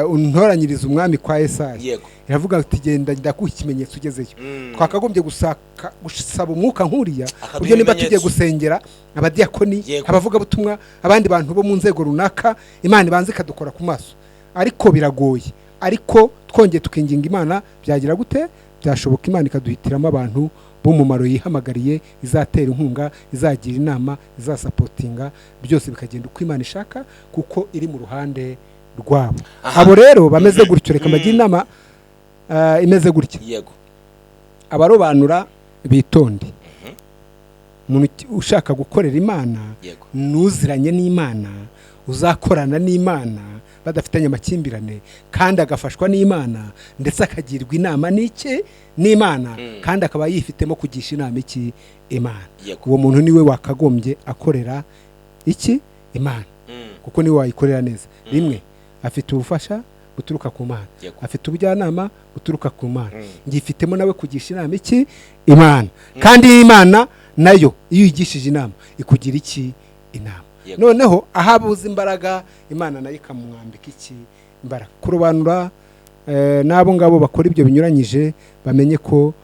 untoranyirize umwami kwa Yesayi." Iravuga ati: "Genda, ndaguha ikimenyetso ugezeyo." Twakagombye gusaba umwuka nk'uriya, Akaduha buryo niba tugiye ibimenyetso. gusengera abadiyakoni, abavugabutumwa, abandi bantu bo mu nzego runaka, Imana ibanza ikadukora ku maso. Ariko biragoye, ariko twongeye tukinginga Imana byagira gute? Byashoboka. Imana ikaduhitiramo abantu b'umumaro yihamagariye, izatera inkunga, izagira inama, izasapotinga, byose bikagenda uko Imana ishaka kuko iri mu ruhande rwabo. Abo rero bameze gutyo, reka mbagire inama imeze gutya. Abarobanura bitonde. Umuntu ushaka gukorera Imana, nuziranye n'Imana, uzakorana n'Imana badafitanye amakimbirane, kandi agafashwa n'Imana, ndetse akagirwa inama n'iki? N'Imana. Kandi akaba yifitemo kugisha inama iki? Imana. Uwo muntu niwe wakagombye akorera iki? Imana. Kuko niwe wayikorera neza. Rimwe, afite ubufasha buturuka ku Mana, afite ubujyanama buturuka ku Mana, ngifitemo nawe kugisha inama iki? Imana. Kandi iyi Imana nayo iyo uyigishije inama ikugira iki? Inama. Noneho aho abuze imbaraga, Imana nayo ikamwambika iki? Imbaraga. Kurobanura n'abo ngabo bakora ibyo binyuranyije bamenye ko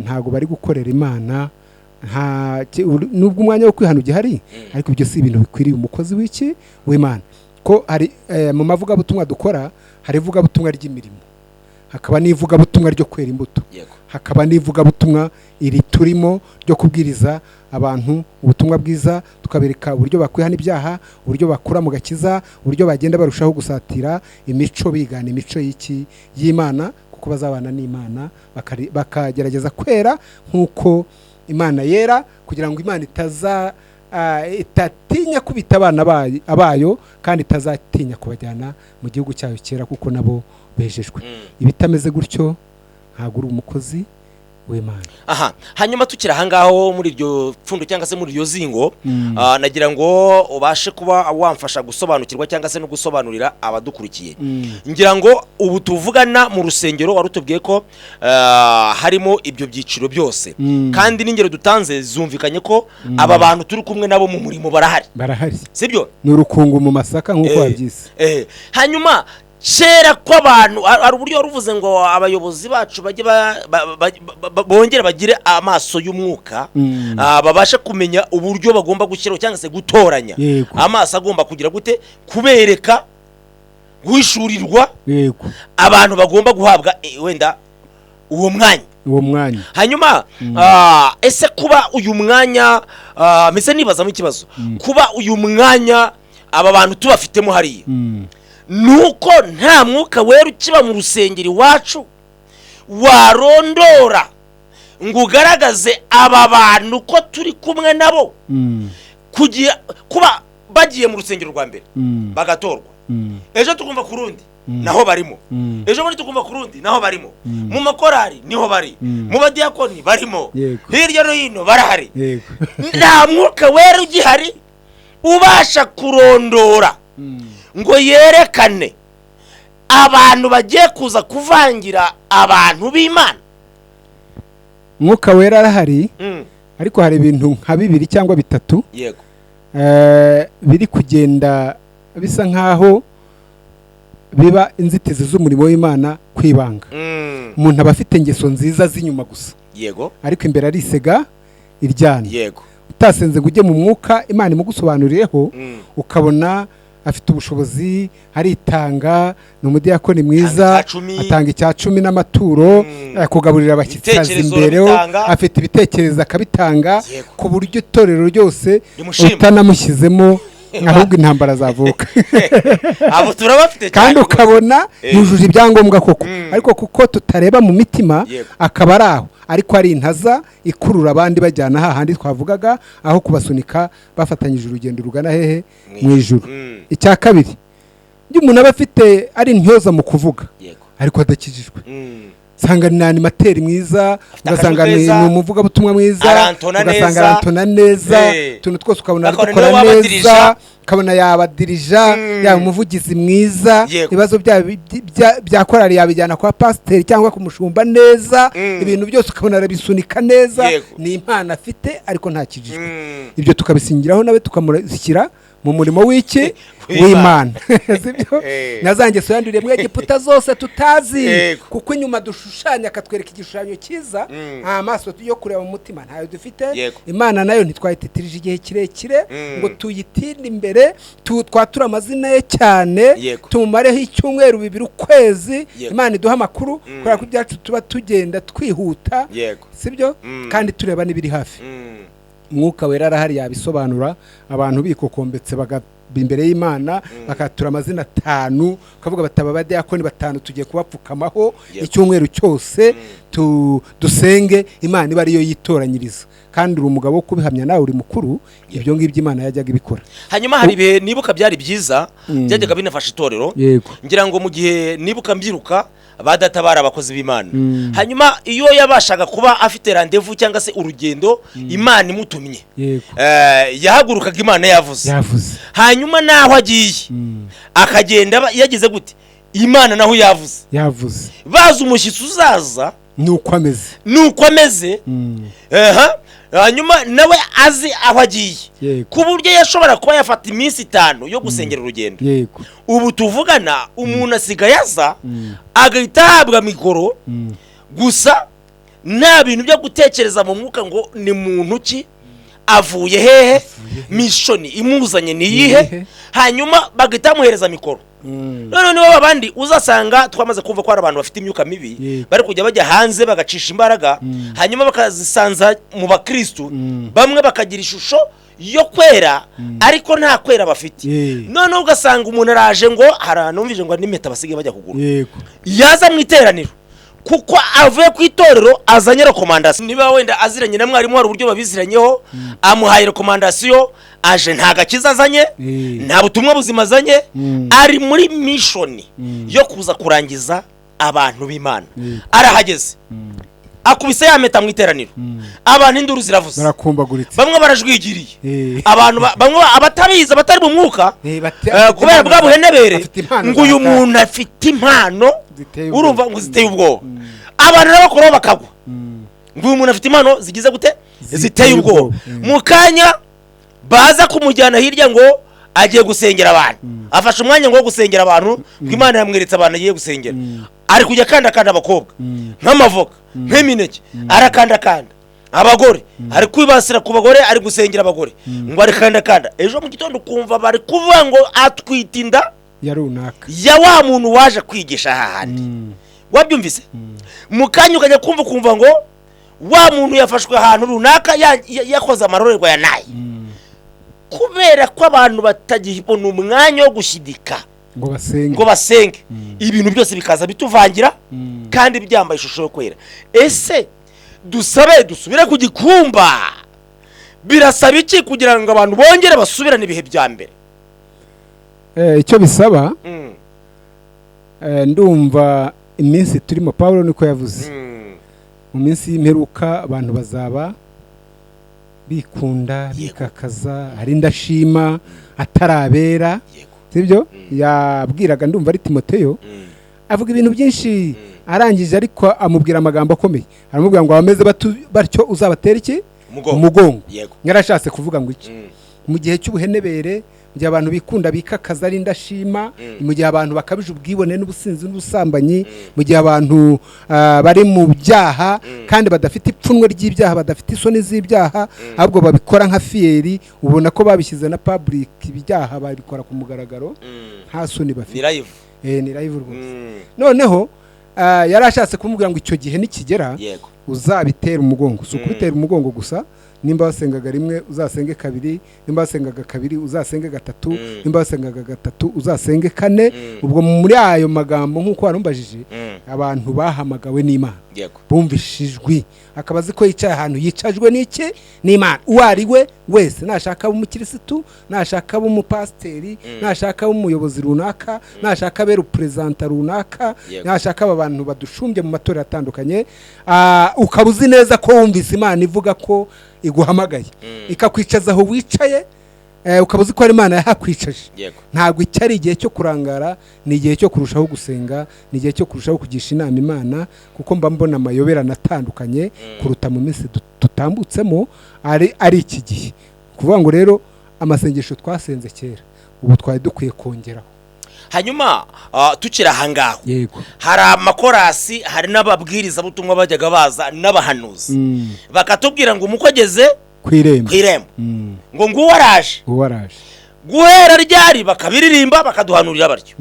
ntago bari gukorera Imana. Nubwo umwanya wo kwihana ugihari, ariko ibyo si ibintu bikwiriye umukozi w'iki? W'Imana. Ko hari mu mavugabutumwa dukora, hari ivugabutumwa ry'imirimo, hakaba n'ivugabutumwa ryo kwera imbuto, hakaba n'ivugabutumwa iri turimo ryo kubwiriza abantu ubutumwa bwiza, tukabereka uburyo bakwihana ibyaha, uburyo bakura mu gakiza, uburyo bagenda barushaho gusatira imico, bigana imico y'iki? Y'Imana, kuko bazabana n'Imana, bakagerageza kwera nk'uko Imana yera, kugira ngo Imana itaza itatinya kubita abana abayo, kandi itazatinya kubajyana mu gihugu cyayo cyera, kuko nabo bejejwe. Ibitameze gutyo ntabwo uri umukozi w'Imana. Aha, hanyuma tukiri ahangaho muri iryo pfundo cyangwa se muri iryo zingo, nagira ngo ubashe kuba wamfasha gusobanukirwa cyangwa se no gusobanurira abadukurikiye. Ngira ngo ubu tuvugana mu rusengero wari utubwiye ko harimo ibyo byiciro byose, kandi n'ingero dutanze zumvikanye ko aba bantu turi kumwe nabo mu murimo barahari. Barahari. Sibyo? Ni urukungu mu masaka nk'uko wabyise. Hanyuma kera kw'abantu hari uburyo wari uvuze ngo abayobozi bacu bajye bongere bagire amaso y'umwuka, babashe kumenya uburyo bagomba gushyiraho cyangwa se gutoranya, amaso agomba kugira gute? Kubereka, guhishurirwa abantu bagomba guhabwa wenda uwo mwanya. Uwo mwanya. Hanyuma ese kuba uyu mwanya, mpise nibazamo ikibazo, kuba uyu mwanya aba bantu tubafitemo hariya, nuko nta Mwuka Wera ukiba mu rusengero iwacu warondora ngo ugaragaze aba bantu ko turi kumwe nabo, kugira kuba bagiye mu rusengero rwa mbere bagatorwa? Ejo tukumva ku rundi, naho barimo. Ejo bundi tukumva ku rundi, naho barimo. Mu makorari niho bari, mu badiyakoni barimo, hirya no hino barahari. Nta Mwuka Wera ugihari ubasha kurondora ngo yerekane abantu bagiye kuza kuvangira abantu b'Imana. Mwuka Wera arahari, ariko hari ibintu nka bibiri cyangwa bitatu biri kugenda bisa nkaho biba inzitizi z'umurimo w'Imana kwibanga. Umuntu aba afite ingeso nziza z'inyuma gusa, ariko imbere arisega iryana. Utasenze ngo ujye mu mwuka, Imana imugusobanurireho, ukabona afite ubushobozi, aritanga, ni umudiyakoni mwiza, Atanga icya cumi. atanga icya cumi n'amaturo, kugaburira abashyitsi aza Ibitekerezo imbere, arabitanga. afite ibitekerezo akabitanga, ku buryo itorero ryose rimushima. utanamushyizemo ahubwo intambara zavuka. Abo turabafite cyane Kandi rwose. ukabona yujuje ibyangombwa koko, ariko kuko tutareba mu mitima, akaba ari aho, ariko ari intaza ikurura abandi bajyana hahandi twavugaga, aho kubasunika bafatanyije urugendo rugana hehe? Mu ijuru. Icya kabiri, iyo umuntu aba afite ari intyoza mu kuvuga, ariko adakijijwe, usanga ni animateur mwiza, Afite ugasanga akajwi ni keza. ni umuvugabutumwa mwiza, Arantona ugasanga neza. arantona neza, utuntu twose ukabona Akabona arabikora niwe neza, wabadirija. ukabona yabadirija, yaba umuvugizi mwiza, ibibazo bya korali yabijyana kwa pasiteri cyangwa ku mushumba neza, ibintu byose ukabona arabisunika neza. Ni impano afite, ariko ntakijijwe. Ibyo tukabisingiraho nawe tukamushyira mu murimo w'iki? W'Imana. W'Imana, sibyo? Eh. Na za ngeso yanduriye mu Egiputa zose tutazi, kuko inyuma dushushanya akatwereka igishushanyo cyiza, nta maso yo kureba mu mutima ntayo dufite. Imana nayo ntitwayititirije igihe kirekire ngo tuyitinde imbere, twature amazina ye cyane, tumumareho icyumweru, 2, ukwezi, Imana iduha amakuru, kubera ko ibyacu tuba tugenda twihuta, sibyo? Kandi tureba n'ibiri hafi. Umwuka Wera arahari, yabisobanura. Abantu bikokombetse bagaba imbere y'Imana, bakatura amazina atanu, bakavuga bataba abadiyakoni batanu tugiye kubapfukamaho icyumweru cyose, dusenge Imana iba ariyo yitoranyiriza. Kandi uri umugabo wo kubihamya, nawe uri mukuru, ibyo ngibyo Imana yajyaga ibikora. Hanyuma hari ibihe nibuka byari byiza, byajyaga binafasha itorero. Ngira ngo mu gihe nibuka mbyiruka, ba data bari abakozi b'Imana. Hanyuma iyo yabashaga kuba afite rendez-vous cyangwa se urugendo Imana imutumye, yahagurukaga Imana yavuze. Yavuze. Hanyuma naho agiye, akagenda yagize gute, Imana naho yavuze. Yavuze. Bazi umushyitsi uzaza nuko ameze. Nuko ameze. Hanyuma nawe azi aho agiye, ku buryo yashobora kuba yafata iminsi 5 yo gusengera urugendo. Ubu tuvugana umuntu asigaye aza, agahita ahabwa mikoro gusa, nta bintu byo gutekereza mu mwuka ngo ni muntu ki, avuye hehe, mission imuzanye ni iyihe? Iyihe? Hanyuma bagahita bamuhereza mikoro. Noneho nibo babandi uzasanga twamaze kumva ko hari abantu bafite imyuka mibi, bari kujya bajya hanze bagacisha imbaraga, hanyuma bakazisanza mu bakristu, bamwe bakagira ishusho yo kwera ariko nta kwera bafite. Noneho ugasanga umuntu araje, ngo hari ahantu numvise ngo n'impeta basigaye bajya kugura, yaza mu iteraniro kuko avuye ku itorero azanye recommandation, niba wenda aziranye na mwarimu, hari uburyo babiziranyeho, amuhaye recommandation, aje nta gakiza azanye, nta butumwa buzima azanye, ari muri mission yo kuza kurangiza abantu b'Imana. Arahageze, akubise ya mpeta mu iteraniro, abantu induru ziravuze. Barakumbaguritse. Bamwe barajwigiriye. Abantu bamwe abatabizi, abatari mu mwuka, afite kubera impano bwa buhenebere, afite impano ngo uyu za muntu afite impano ziteye ubwoba. Urumva ngo ziteye ubwoba, abantu n'abakora bakagwa, ngo uyu muntu afite impano zigize gute? Ziteye Ziteye ubwoba. ubwoba. Mu kanya baza kumujyana hirya ngo agiye gusengera abantu, afashe umwanya ngo wo gusengera abantu, ngo Imana yamweretse abantu agiye gusengera, ari kujya akandakanda abakobwa nk'amavoka, nk'imineke, arakandakanda abagore, ari kwibasira ku bagore, ari gusengera abagore, ngo arikandakanda. Ejo mu gitondo ukumva bari kuvuga ngo atwite inda ya runaka, ya wa muntu waje kwigisha hahandi. Wabyumvise? Mu kanya ukajya kumva ukumva ngo wa muntu yafashwe ahantu runaka yakoze amarorerwa ya nayi, kubera ko abantu batagibona umwanya wo gushyidika ngo basenge, ngo basenge, ibintu byose bikaza bituvangira kandi byambaye ishusho yo kwera. Ese dusabe dusubire ku gikumba, birasaba iki kugira ngo abantu bongere basubirane ibihe bya mbere? Icyo bisaba, ndumva iminsi turimo, Pawulo niko yavuze, mu minsi y'imperuka abantu bazaba bikunda, bikakaza, hari indashima, atarabera, sibyo? Yabwiraga, ndumva ari Timoteyo, avuga ibintu byinshi, arangije ariko amubwira amagambo akomeye, aramubwira ngo abameze batyo uzabatera iki? Umugongo. Yarashatse kuvuga ngo iki? Mu gihe cy'ubuhenebere, mu gihe abantu bikunda, bikakaza, ari indashima, mu gihe abantu bakabije ubwibone n'ubusinzi n'ubusambanyi, mu gihe abantu bari mu byaha kandi badafite ipfunwe ry'ibyaha, badafite isoni z'ibyaha, ahubwo babikora nka fierté, ubona ko babishyize na public, ibyaha babikora ku mugaragaro, nta soni bafite. Ni live. Ni live rwose. Noneho yari ashatse kumubwira ngo icyo gihe nikigera uzabitera umugongo. Si ukubitera umugongo gusa, nimba wasengaga rimwe uzasenge kabiri, nimba wasengaga kabiri uzasenge gatatu, nimba wasengaga gatatu uzasenge kane. Ubwo muri ayo magambo, nk'uko warumbajije, abantu bahamagawe n'Imana, bumvise ijwi, akaba azi ko yicaye ahantu yicajwe n'iki? N'Imana. Uwo ari we wese, nashaka abe umukirisitu, nashaka abe umupasiteri, nashaka abe umuyobozi runaka, nashaka abe reperezanta runaka, nashaka aba bantu badushumbye mu matorero atandukanye, ukaba uzi neza ko wumvise Imana ivuga ko iguhamagaye, ikakwicaza aho wicaye, ukaba uzi ko ari Imana yahakwicaje, ntabwo iki ari igihe cyo kurangara, ni igihe cyo kurushaho gusenga, ni igihe cyo kurushaho kugisha inama Imana, kuko mba mbona amayoberane atandukanye kuruta mu minsi dutambutsemo ari iki gihe. Kuvuga ngo rero amasengesho twasenze kera, ubu twari dukwiye kongeraho. Hanyuma tukiri aha ngaho, Yego. hari amakorasi, hari n'ababwirizabutumwa bajyaga baza n'abahanuzi, bakatubwira ngo umukwe ageze ku irembo, ku irembo, ngo nguwo araje. Uwo araje. Guhera ryari? Bakabiririmba, bakaduhanurira batyo.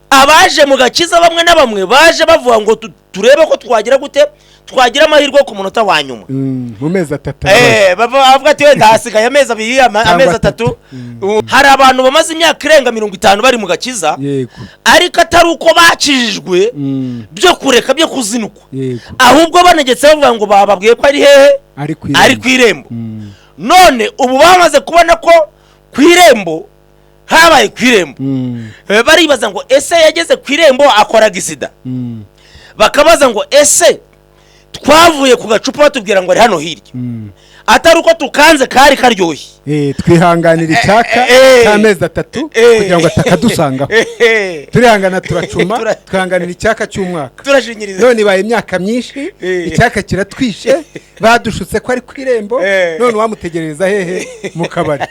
Abaje mu gakiza bamwe na bamwe baje bavuga ngo turebe ko twagira gute, twagira amahirwe ku munota wa nyuma. Mu mezi 3. Bavuga ati wenda hasigaye amezi 2, Cyangwa amezi 3. 3. Hari abantu bamaze imyaka irenga 50 bari mu gakiza, ariko atari uko bakijijwe byo kureka, byo kuzinukwa, ahubwo banegetse bavuga ngo bababwiye ko ari hehe? Ari ku Ari irembo. ku irembo. None ubu bamaze kubona ko ku irembo habaye ku irembo, baribaza ngo ese yageze ku irembo akora agisida? Bakabaza ngo ese twavuye ku gacupa batubwira ngo ari hano hirya, atari uko tukanze kari karyoshye? Twihanganira icyaka cy'amezi 3 kugira ngo atakadusangaho. Turihangana, turacuma, twihanganira icyaka cy'umwaka. Turashinyiriza. None ibaye imyaka myinshi, icyaka kiratwishe, badushutse ko ari ku irembo. None wamutegerereza hehe? Mu kabari?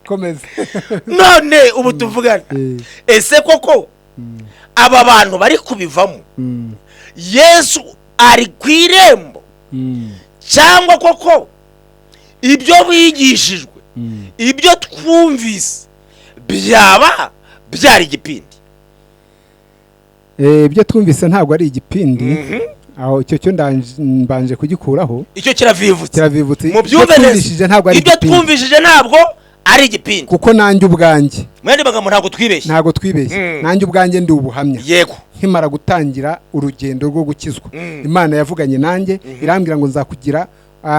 Komeza. None ubu tuvugana, ese koko aba bantu bari kubivamo, Yesu ari ku irembo, cyangwa koko ibyo bigishijwe, ibyo twumvise byaba byari igipindi? Ibyo twumvise ntabwo ari igipindi. Aho icyo cyo mbanje kugikuraho. Icyo kiravivutse. Kiravivutse. Mu Ibyo byumve neza. twumvishije ntabwo ari Ibyo igipindi. twumvishije ntabwo ari igipindi. Kuko nanjye ubwanjye, Mu yandi magambo, ntabwo twibeshye. Ntabwo twibeshye. Nanjye ubwanjye ndi ubuhamya. Nkimara gutangira urugendo rwo gukizwa, Imana yavuganye nanjye, irambwira ngo nzakugira,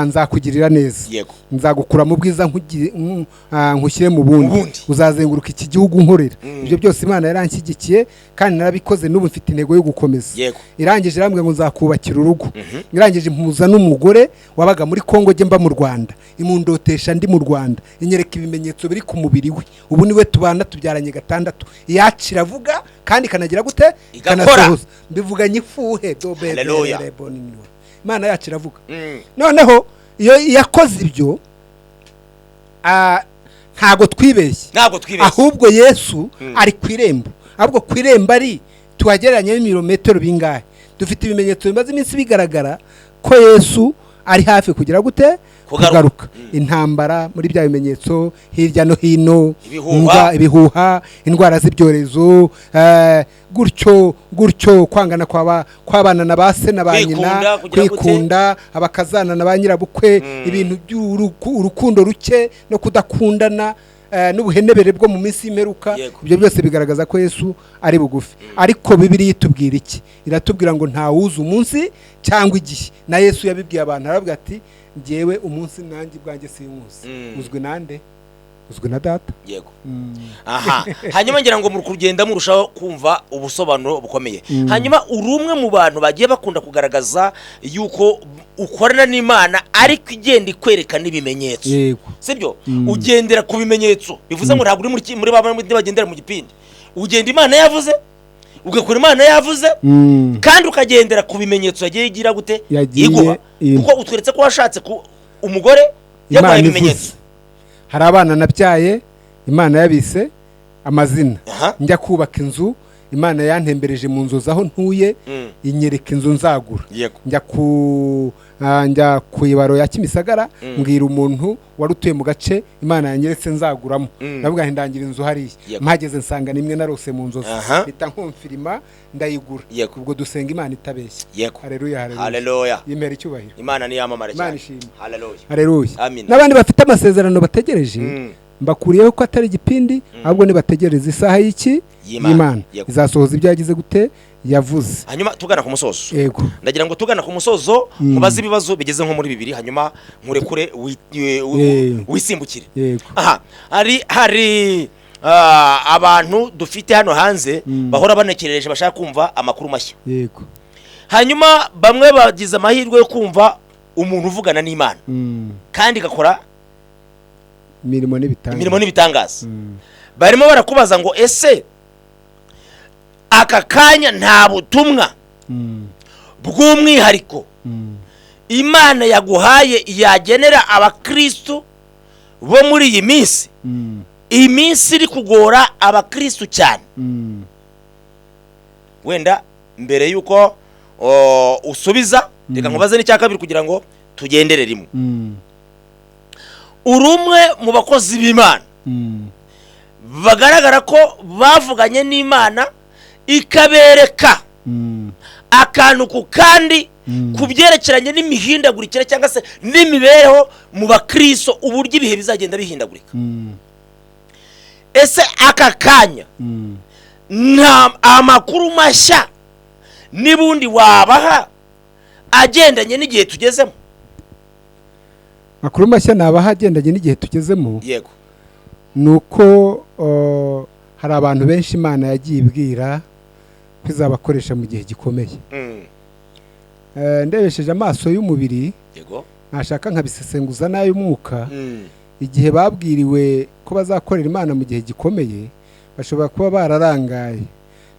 nzakugirira neza, nzagukura mu bwiza nkushyire mu bundi, Mu bundi. uzazenguruka iki gihugu nkorera. Ibyo byose Imana yaranshyigikiye kandi narabikoze, n'ubu mfite intego yo gukomeza. Irangije irambwira ngo nzakubakira urugo. Irangije impuza n'umugore wabaga muri Kongo, njye mba mu Rwanda, imundotesha ndi mu Rwanda, inyereka ibimenyetso biri ku mubiri we. Ubu niwe tubana, tubyaranye gatandatu. Iyacu iravuga kandi ikanagira gute? Igakora. Ikanasohoza. Mbivuganye ifuhe dobe. Hallelujah. Imana yacu iravuga. Noneho iyo yakoze ibyo, ntago twibeshye. Ntabwo twibeshye. Ahubwo Yesu ari ku irembo, ahubwo ku irembo ari tuhagereranye n'ibirometero bingahe? Dufite ibimenyetso bimaze iminsi bigaragara ko Yesu ari hafi kugira gute? Kugaruka. Kugaruka. Intambara muri bya bimenyetso hirya no hino, Ibihuha. Ibihuha, indwara z'ibyorezo, gutyo gutyo, kwangana kw'abana na ba se na ba nyina, Kwikunda, kugira gute? kwikunda, abakazana na ba nyirabukwe, ibintu by'urukundo ruke no kudakundana, n'ubuhenebere bwo mu minsi y'imperuka. Ibyo byose bigaragaza ko Yesu ari bugufi. Ariko Bibiliya itubwira iki? Iratubwira ngo ntawuzi umunsi cyangwa igihe. Na Yesu yabibwiye abantu, arababwira ati njyewe umunsi nanjye ubwanjye sinkuzi. Uzwi nande? Uzwi na data. Yego. Aha, hanyuma ngira ngo muri kugenda murushaho kumva ubusobanuro bukomeye. Hanyuma uri umwe mu bantu bagiye bakunda kugaragaza yuko ukorana n'Imana, ariko igenda ikwereka n'ibimenyetso. Yego. Sibyo? Ugendera ku bimenyetso, bivuze ngo ntabwo uri muri ba bandi bagendera mu gipindi. Ugenda Imana yavuze, ugakora Imana yavuze, kandi ukagendera ku bimenyetso yagiye igira gute? Yagiye Iguha. Kuko utweretse ko washatse ku umugore yaguhaye Imana ibimenyetso. ivuze. Hari abana nabyaye Imana yabise amazina. Njya kubaka inzu, Imana yantembereje mu nzu aho ntuye, inyereka inzu nzagura. Njya ku ibaro ya Kimisagara, mbwira umuntu wari utuye mu gace Imana yanyeretse nzaguramo. Ndavuga nti ndangira inzu hariya. Mpageze nsanga nimwe narose mu nzozi, mpita nkonfirima ndayigura. Ubwo dusenga Imana itabeshya. Haleluya, haleluya. Haleluya. Yimera icyubahiro. Imana niyamamare Imana cyane. ishimwe. Haleluya. Haleluya. Amina. N'abandi bafite amasezerano bategereje, mbakuriyeho ko atari igipindi, ahubwo nibategereza isaha y'iki? Y'Imana. Y'Imana. Izasohoza ibyo yagize gute? Yavuze. Hanyuma tugana ku musozo. Yego. Ndagira ngo tugana ku musozo nkubaze ibibazo bigeze nko muri bibiri, hanyuma nkurekure wisimbukire. Yego. Aha hari abantu dufite hano hanze bahora banekereje, bashaka kumva amakuru mashya. Yego. Hanyuma bamwe bagize amahirwe yo kumva umuntu uvugana n'Imana kandi igakora imirimo n'ibitangaza. Imirimo n'ibitangaza. Barimo barakubaza ngo ese aka kanya nta butumwa bw'umwihariko Imana yaguhaye yagenera abakristu bo muri iyi minsi, iyi minsi iri kugora abakristu cyane? Wenda mbere y'uko usubiza, reka nkubaze n'icya kabiri kugira ngo tugendere rimwe. Uri umwe mu bakozi b'Imana bagaragara ko bavuganye n'Imana ikabereka akantu ku kandi ku byerekeranye n'imihindagurikire cyangwa se n'imibereho mu bakristo, uburyo ibihe bizagenda bihindagurika. Ese aka kanya nta amakuru mashya n'ubundi wabaha agendanye n'igihe tugezemo? Makuru mashya nabaha agendanye n'igihe tugezemo? Yego. Ni uko hari abantu benshi Imana yagiye ibwira ko izabakoresha mu gihe gikomeye. Ndebesheje amaso y'umubiri, Yego. nashaka nkabisesenguza n'ay'umwuka, igihe babwiriwe ko bazakorera Imana mu gihe gikomeye bashobora kuba bararangaye.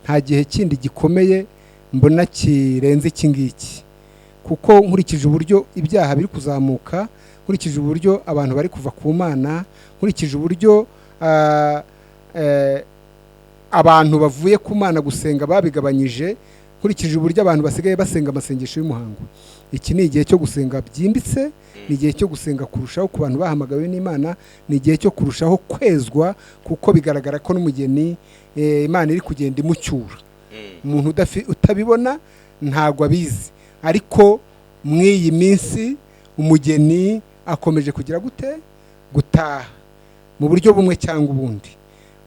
Nta gihe kindi gikomeye mbona kirenze iki ngiki, kuko nkurikije uburyo ibyaha biri kuzamuka, nkurikije uburyo abantu bari kuva ku Mana, nkurikije uburyo abantu bavuye ku Mana gusenga babigabanyije, nkurikije uburyo abantu basigaye basenga amasengesho y'umuhango, iki ni igihe cyo gusenga byimbitse, ni igihe cyo gusenga kurushaho ku bantu bahamagawe n'Imana, ni igihe cyo kurushaho kwezwa, kuko bigaragara ko n'umugeni Imana iri kugenda imucyura. Umuntu utabibona ntago abizi, ariko mw'iyi minsi umugeni akomeje kugira gute? Gutaha mu buryo bumwe cyangwa ubundi.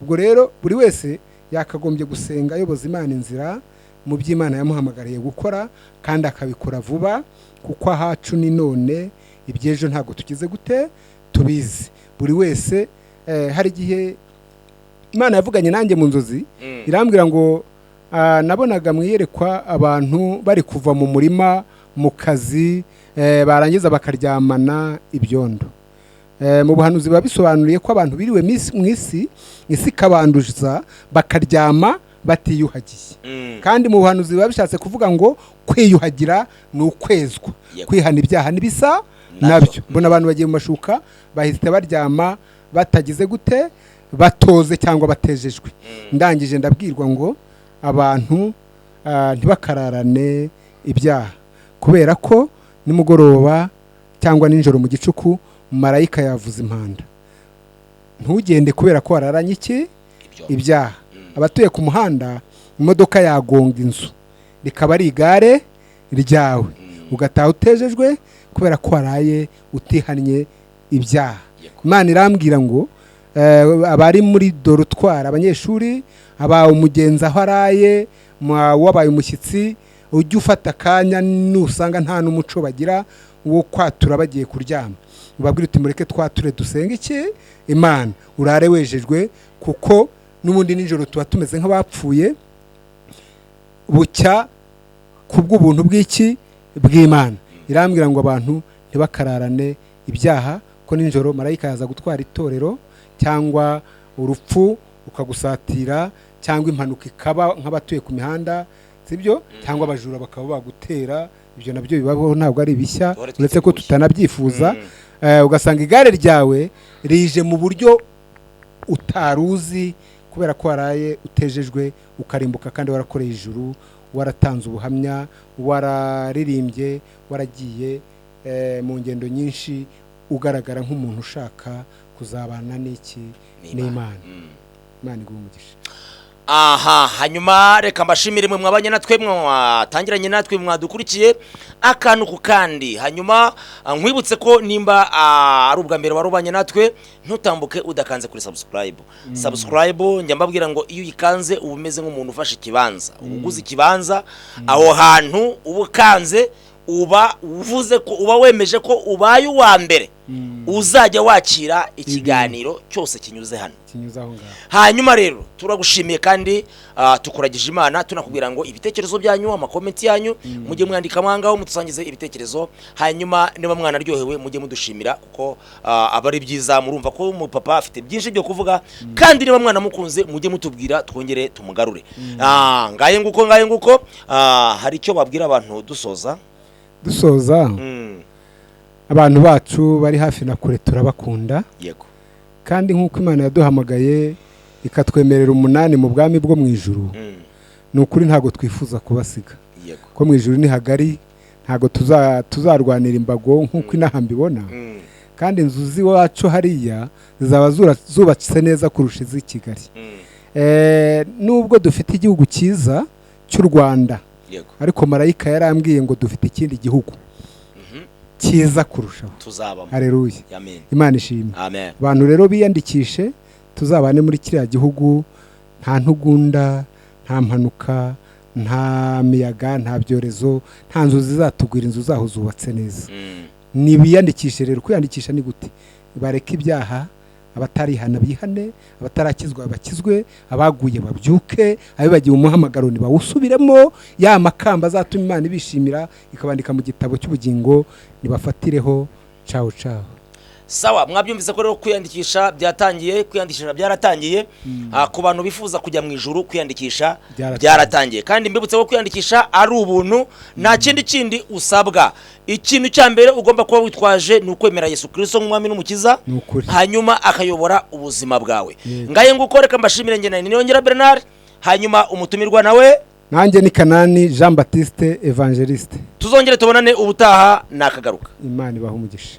Ubwo rero buri wese yakagombye gusenga ayoboza Imana inzira mu by'Imana yamuhamagariye gukora, kandi akabikora vuba, kuko ahacu ni none, iby'ejo ntabwo tugize gute tubizi. Buri wese hari igihe Imana yavuganye nanjye mu nzozi, irambwira ngo nabonaga mu iyerekwa abantu bari kuva mu murima mu kazi, barangiza bakaryamana ibyondo. Mu buhanuzi biba bisobanuriye ko abantu biriwe mu isi, isi ikabanduza, bakaryama batiyuhagiye. Kandi mu buhanuzi biba bishatse kuvuga ngo kwiyuhagira ni ukwezwa, kwihana ibyaha n'ibisa nabyo. Mbona abantu bagiye mu mashuka bahita baryama batagize gute, batoze cyangwa batejejwe. Ndangije ndabwirwa ngo abantu ntibakararane ibyaha, kubera ko nimugoroba cyangwa nijoro mu gicuku marayika yavuza impanda. Ntugende kubera ko wararanye iki? Ibyaha. Abatuye ku muhanda, imodoka yagonga inzu rikaba ari igare ryawe, ugataha utejejwe kubera ko waraye utihannye ibyaha. Imana irambwira ngo abari muri dorotwara, abanyeshuri, aba umugenzi aho araye, wabaye umushyitsi, ujye ufata akanya nusanga nta n'umuco bagira wo kwatura bagiye kuryama. Ubabwire uti: "Mureke twature, dusenge iki Imana." Urare wejejwe, kuko n'ubundi nijoro tuba tumeze nk'abapfuye, bucya kubw'ubuntu bw'iki? Bw'Imana. Irambwira ngo abantu ntibakararane ibyaha, ko nijoro marayika yaza gutwara itorero, cyangwa urupfu rukagusatira, cyangwa impanuka ikaba nk'abatuye ku mihanda, sibyo? Cyangwa abajura bakaba bagutera. Ibyo nabyo bibaho, ntabwo ari bishya, Duhore uretse ko twiteguye. tutanabyifuza. Ugasanga igare ryawe rije mu buryo utari uzi, kubera ko waraye utejejwe, ukarimbuka kandi warakoreye ijuru, waratanze ubuhamya, wararirimbye, waragiye mu ngendo nyinshi, ugaragara nk'umuntu ushaka kuzabana n'iki? N'Imana. Imana iguhe umugisha. Aha, hanyuma reka mbashimire mwe mwabanye natwe, mwatangiranye natwe, mwadukurikiye akantu ku kandi. Hanyuma nkwibutse ko nimba ari ubwa mbere wari ubanye natwe, ntutambuke udakanze kuri subscribe. Subscribe, njya mbabwira ngo iyo uyikanze uba umeze nk'umuntu ufashe ikibanza, uba uguze ikibanza. Aho hantu uba ukanze, uba uvuze ko uba wemeje ko ubaye uwa mbere uzajya wakira ikiganiro cyose kinyuze hano. Kinyuze aho ngaho. Hanyuma rero turagushimiye kandi tukuragije Imana, tunakubwira ngo ibitekerezo byanyu, ama comment yanyu, mujye mwandika mwangaho, mudusangize ibitekerezo. Hanyuma niba mwanaryohewe, mujye mudushimira, kuko aba ari byiza. Murumva ko umupapa afite byinshi byo kuvuga, kandi niba mwanamukunze, mujye mutubwira twongere tumugarure. Ngaye nguko, ngaye nguko. Hari icyo babwira abantu dusoza? Dusoza, abantu bacu bari hafi na kure, turabakunda. Kandi nk'uko Imana yaduhamagaye, ikatwemerera umunani mu bwami bwo mu ijuru, ni ukuri ntabwo twifuza kubasiga, ko mu ijuru ni hagari, ntabwo tuzarwanira imbago nk'uko inaha mbibona. Kandi inzu z'iwacu hariya zizaba zubatse neza kurusha iz'i Kigali. Nubwo dufite igihugu cyiza cy'u Rwanda, ariko marayika yarambwiye ngo dufite ikindi gihugu cyiza kurushaho. Tuzabamo. Hareruya! Amen. Imana ishimwe. Amen. Abantu rero biyandikishe, tuzabane muri kiriya gihugu, nta ntugunda, nta mpanuka, nta miyaga, nta byorezo, nta nzu zizatugwira, inzu zaho zubatse neza. Nibiyandikishe rero. Kwiyandikisha ni gute? Bareke ibyaha, abatarihana bihane, abatarakizwa bakizwe, abaguye babyuke, abibagiwe umuhamagaro ntibawusubiremo. Ya makamba azatuma Imana ibishimira, ikabandika mu gitabo cy'ubugingo, nibafatireho. Cawo cawo. Sawa, mwabyumvise ko rero kwiyandikisha byatangiye, kwiyandikisha byaratangiye. Ku bantu bifuza kujya mu ijuru, kwiyandikisha Byaratangiye. byaratangiye. Kandi mbibutse ko kwiyandikisha ari ubuntu, nta kindi usabwa. Ikintu cya mbere ugomba kuba witwaje ni ukwemera Yesu Kirisito nk'umwami n'umukiza, Ni ukuri. hanyuma akayobora ubuzima bwawe. Yego. Ngaye nguko, reka mbashimire. Njye na Niyongera Bernard, hanyuma umutumirwa nawe? Nanjye ni Kanani Jean Baptiste Evangeliste. Tuzongere tubonane ubutaha, nakagaruka. Imana ibaha umugisha.